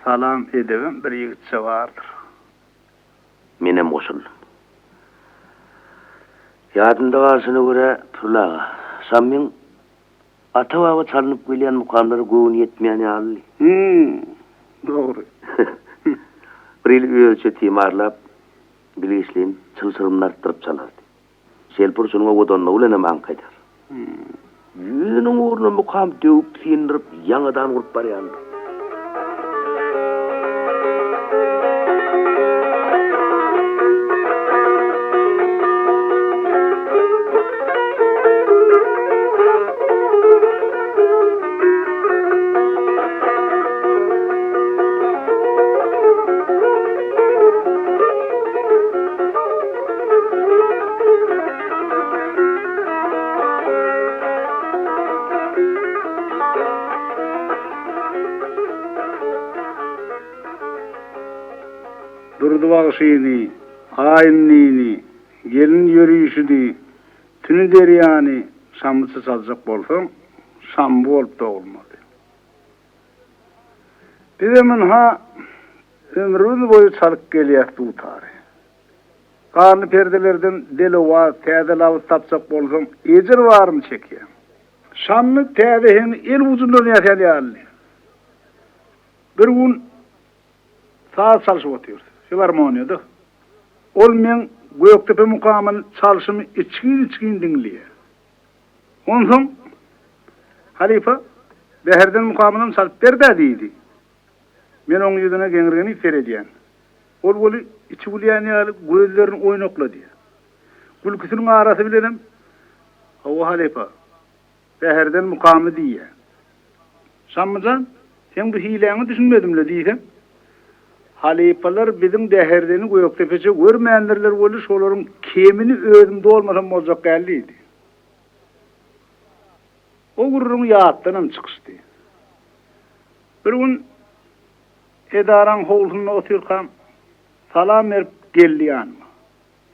Salam edebem bir ýigitçe bardyr. Menem goşuldym. Ýadymda galşyna görä, Pürli aga, Şammyň ata-baba çalnyp gelýän mukamlara göwni ýetmeýän ýalydy. Hüm, dogry. Bir hili özüçe timarlap, bilgeşleýin çylşyrymyny artdyryp çalardy. Şelpurçynyň owadanlygy bilenem aňk eder. Ýüzüniň ugruna mukam döwüp, syndyryp, ýaňadan gurup barýandyr. Durdy bagşyny, Aýynlyny, Gelin ýörişini, Tüni derýany şamyça çaljak bolsaň, şamby bolup dogulmaly. Bizem ynha, ömrümiz boýy çalyp gelýäs dutary. Ganly perdelerden del owaz, täze labyz tapjak bolsaň, ejir baryny çekýäň. Şammy täze heňi el ujundan ýasan ýalydy. Bir gün saz çalşyp otyrys, filarmoniýada. Ol meň Gökdepe mukamyny çalşymy içgin-içgin diňleýär. Onsoň, Halypa, Bäherden mukamynam çalyp ber-dä diýdi. Men oň ýüzüne geňirgenip seredýän. Ol weli içi gülýän ýaly gözlerini oýnakladýar. Gülküsiniň arasy bilenem, Hawa, halypa, Bäherden mukamy diýýär. Şammy jan, seň bu hiläňe düşünmedim-le diýsem, Halypalar biziň Bäherdeni Gökdepeçe görmändirler weli şolaryň kemini özüm dolmasam boljak däl diýdi. O gürrüň ýatdanam çykyşdy. Bir gün edaraň howlusynda otyrkam, salam berip geldi ýanyma.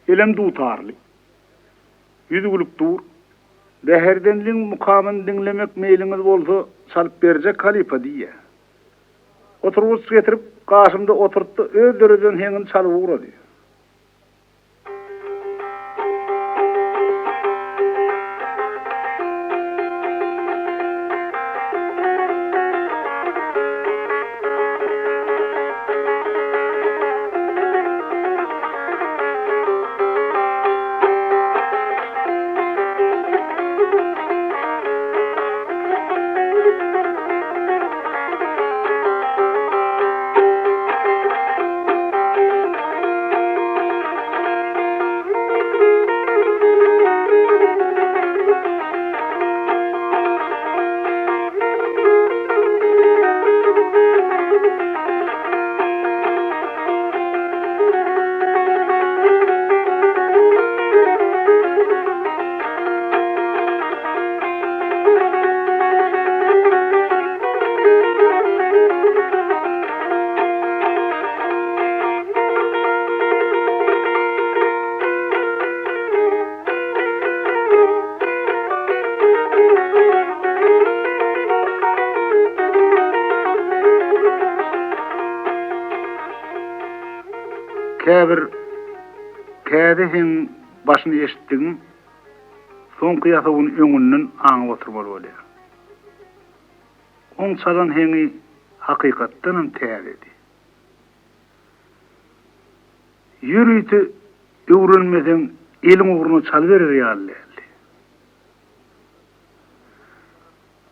Elem dutarly. Ýüzi gülüp dur. Bäherdenliň mukamyny diňlemek meýliňiz bolsa, çalyp berjek halypa diýýär. Oturgyç getirip, gaşymda oturtdy, öz döreden heňini çalyp ugrady. Käbir täze heňiň başyny eşitdigiň, soňky ýasawyny öňünden aňyp oturmaly bolýar. Oň çalan heňi hakykatdanam täzedi. Ýörite öwrenmeseň eliň ugruna çalyberer ýaly däldi.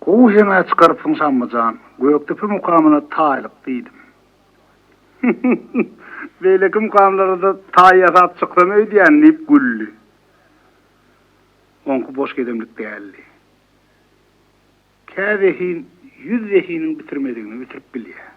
Gowy heň-ä çykarypsyň Şammy jan, Gökdepe mukamyna taýlyk diýdim. Beýleki mukamlara-da taý ýasap çyksam öýdýän diýip güldi. Oňky boş gedemlik däldi. Kä zehin ýüz zehiniň bitirmedigini bitirip bilýär.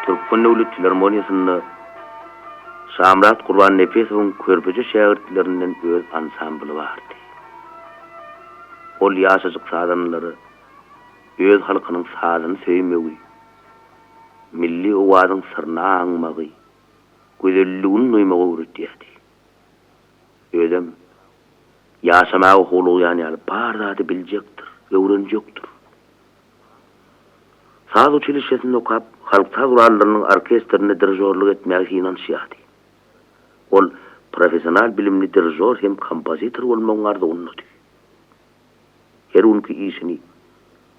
Türkmen döwlet filarmoniýasynda Şamyrat Gurbannepesowyň körpeje şägirtlerinden öz ansambly bardy. Ol ýaşajyk sazandalara öz halkynyň sazyny söýmegi, milli owazyň syryny aňmagy, gözelligini duýmagy öwredýärdi. Özem ýaşamaga howlugýan ýaly bar zady biljekdir, öwrenjekdir. Saz uçilişşesinde okap, halk saz gurallarynyň orkestrinde dirižorlyk etmäge synanyşýardy. Ol professional bilimli dirižor hem kompozitor bolmagyň arzuwyndady. Her günki işini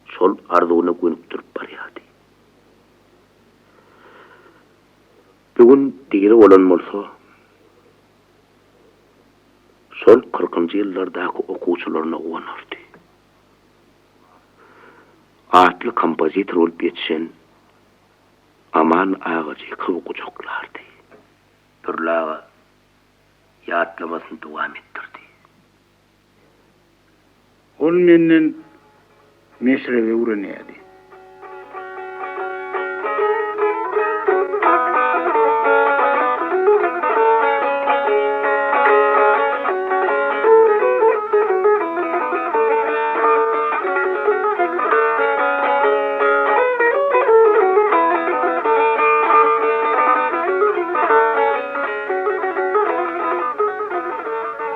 şol arzuwyna gönükdirip barýardy. Bu gün diri bolan bolsa, şol kyrkynjy ýyllardaky okuwçylaryna guwanardy. Atly kompozitor bolup ýetişen Aman Agajykowy gujaklardy. Pürli aga ýatlamasyny dowam etdirdi. Ol menden meşrebi öwrenýärdi.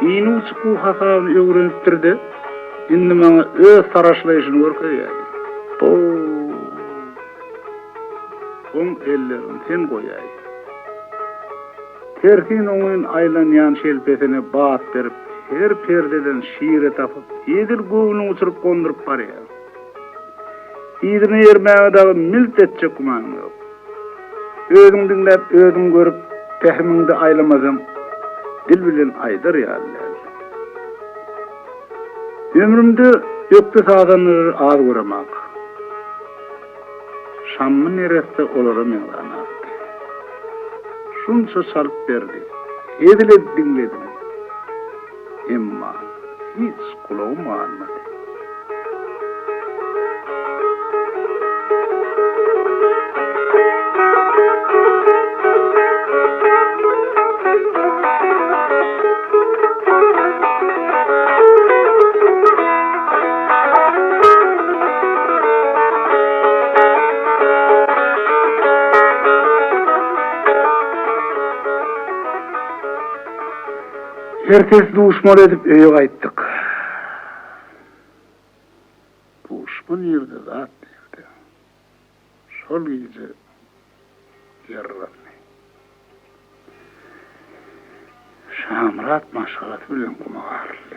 Inu çykuw hasabyny öwrenipdir-de, indi maňa öz taraşlaýşyny görkezýärdi. Ho-o! Oň ellerini sen goýaý. Tersin-oňyn aýlanýan şelpesine bat berip, her perdeden şire tapyp, edil göwnüňi uçuryp gonduryp barýar. Yzyna ermäge dagy milt etjek gümanyň ýok. Özüň diňläp, özüň görüp, pähimiňde aýlamasaň, dil bilen aýdar ýaly däl. Ömrümde ökde sazandalary az göremak. Şammy neresse olara meňzänakdy. Şunça çalyp berdi, hezil edip diňledim. Emma hiç gulagym galmady. Ertesi duşmaly edip öýe gaýtdyk. Duşma nirde, zat nirde? Şol gije ýerrandy. Şamyrat maşgalasy bilen guma garyldy.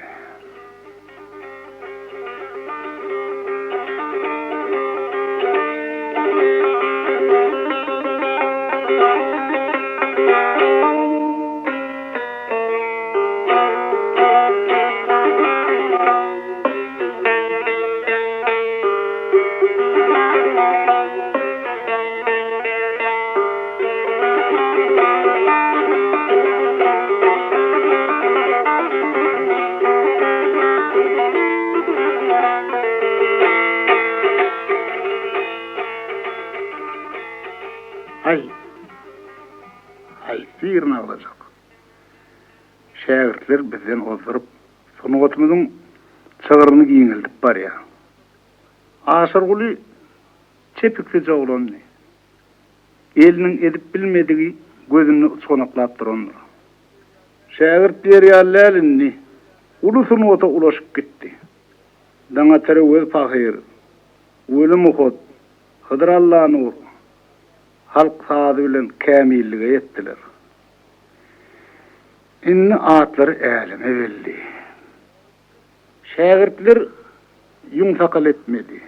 Aý, haýsy birini agzajak? Şägirtler bizden ozduryp, sungatymyzyň çygryny giňeldip barýar. Aşyrguly çepiksije oglandy. Eliniň edip bilmedigi gözünde uçganaklap durandyr. Şägirt diýer ýaly däl indi. Uly sungata ulaşyp gitdi. Daňatar Öwez pahyr, Weli Muhat, Hydyr Allanur halk sazy bilen kämillige ýetdiler. Indi atlary äleme belli. Şägirtler ýüň sakal etmedi.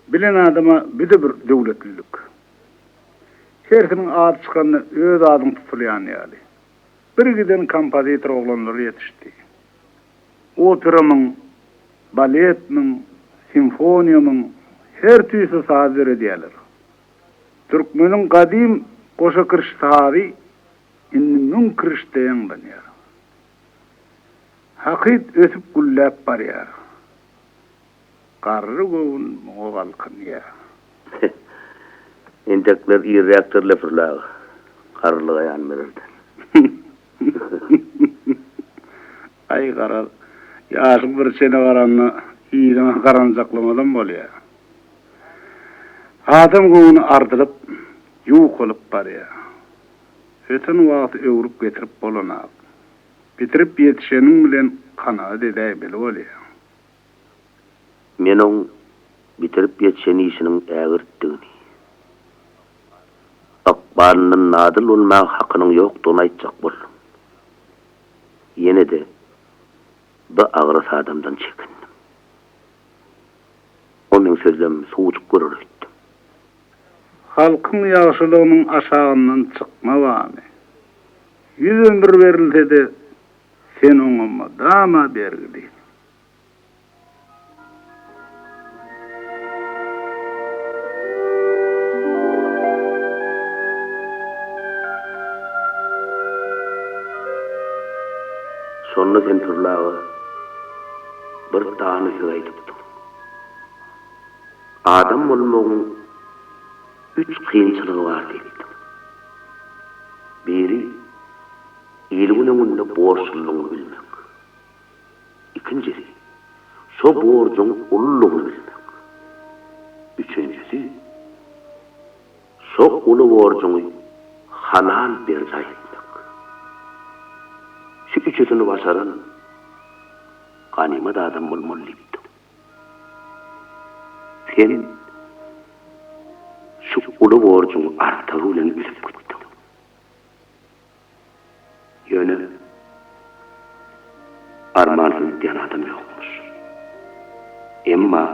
Bilen adama büde bir döwletlilik. Hersiniň ady çykanda öz adyň tutulýan ýaly. Bir giden kompozitor oglanlar ýetişdi. Operamyň, baletmiň, simfoniýamyň her tüýsli saz döredýärler. Türkmeniň gadym goşa kiriş sazy indi müň kirişde ýaňlanýar. Hakyt ösüp gülläp barýar. Garry göwün muňa galkynýar. Entekler irräkdir-le Pürli aga, garrylyga ýan bererden. Aý garaz, ýaşyň bir çene baranda yzyňa garanjaklamalam bolýar. Adam göwni ardylyp, ýukalyp barýar. Öten wagty öwrüp getirip bolanak. Bitirip ýetişeniň bilen kanagat edäýmeli bolýar. Men oň bitirip ýetişen işiniň ägirtdigini, ykbalyndan nadyl bolmaga hakynyň ýokdugyny aýtjak boldum. Ýene-de bu agras adamdan çekindim. O meň sözlemimi suwjuk görer öýtdüm. Halkyň ýagşylygynyň aşagyndan çykma barmy? Ýüz ömür berilse-de, sen oňa mydama bergili. Şonda sen Pürli aga bir dana söz aýdypdyň. Adam bolmagyň üç kynçylygy bar diýipdiň. Biri, il-gün öňünde borçlulygyňy bilmek. Ikinjisi, şo borjuň ululygyny bilmek. Üçünjisi, şo uly borjuňy halal berjaý etmek. Şu üçüsini başaran ganymat adam bolmaly diýipdiň. Sen şu uly borjuňy artygy bilen üzüp gitdiň. Ýöne armansyz gidýän adam ýokmuş. Emma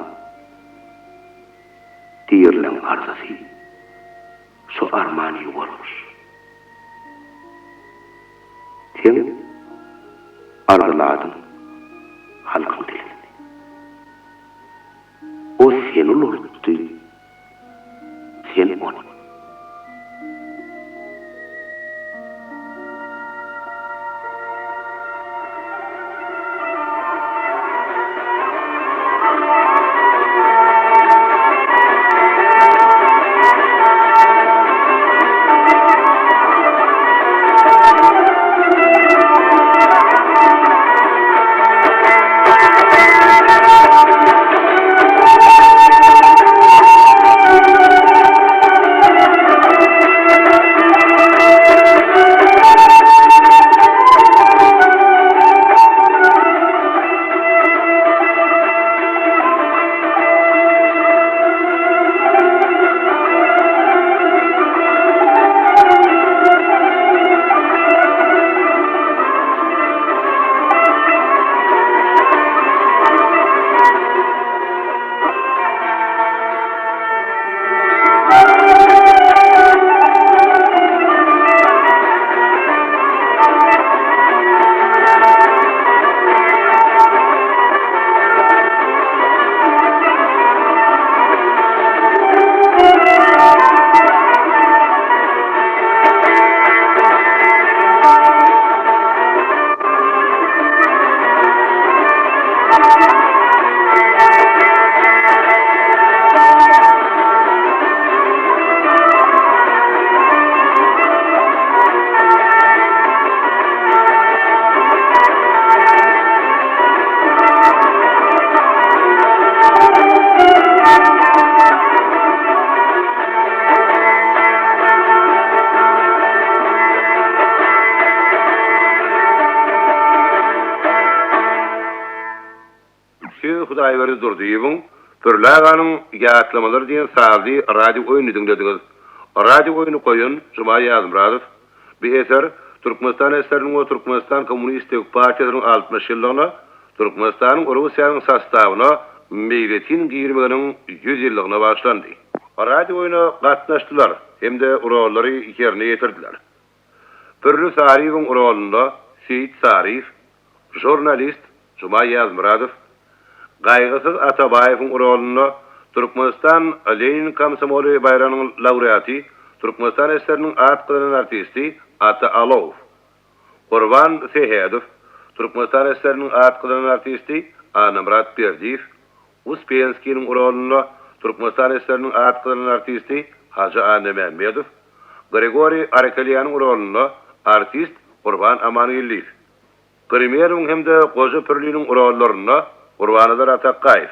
dirileň arzasy şo armany ýuwarmyş. Seň arzyly adyň halkyň dilinde. O seni ulaltdy. Sen ony. Siz Hudaýberdi Durdyýewiň Pürli aganyň ýatlamalary diýen sazly radio oýnuny diňlediňiz. Radio oýny goýan Juma Ýazmyradow. Bu eser Türkmenistan SSR-niň we Türkmenistan Kommunistik partiýasynyň 60 ýyllygyna, Türkmenistanyň Russiýanyň sostawyna meýletin girmeginiň 100 ýyllygyna bagyşlandy. Radio oýna gatnaşdylar hem-de rollary ýerine ýetirdiler. Pürli Saryýewiň rolunda Seýit Saryýew, Žurnalist Juma Ýazmyradow, Gaýgysyz Atabaýewiň rolunda Türkmenistan Lenin komsomoly baýragynyň laureaty, Türkmenistan SSR-niň at gazanan artisti Ata Alowow, Gurban Sähedow, Türkmenistan SSR-niň at gazanan artisti Annamyrat Berdiýew, Uspenskiniň rolunda Türkmenistan SSR-niň at gazanan artisti Hajy Annamämmedow, Grigoriý Arekelýanyň rolunda artist Gurban Amangeldiýew. Grimerowyň hem-de Goja Pürliniň rollarynda Gurbannazar Atakgaýew,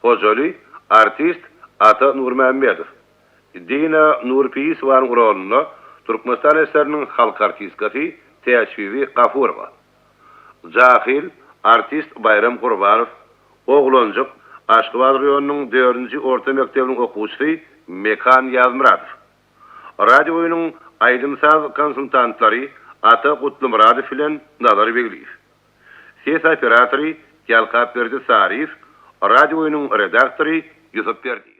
Hojaly, artist Ata Nurmämmedow, Dina Nurpeýisowanyň rolunda Türkmenistan SSR-niň halk artistkasy Täçbibi Gafurowa, Jahyl, artist Baýram Gurbanow, Oglanjyk, Aşgabat raýonynyň dördünji orta mekdebiniň okuwçysy Mekan Ýazmyradow. Radio oýnuň aýdym-saz konsultantlary Ata Gutlymyradow bilen Nazar Begliýew. Ses operatory Ýalkapberdi Saryýew, radio oýnuň redaktory Ýusup Berdiýew.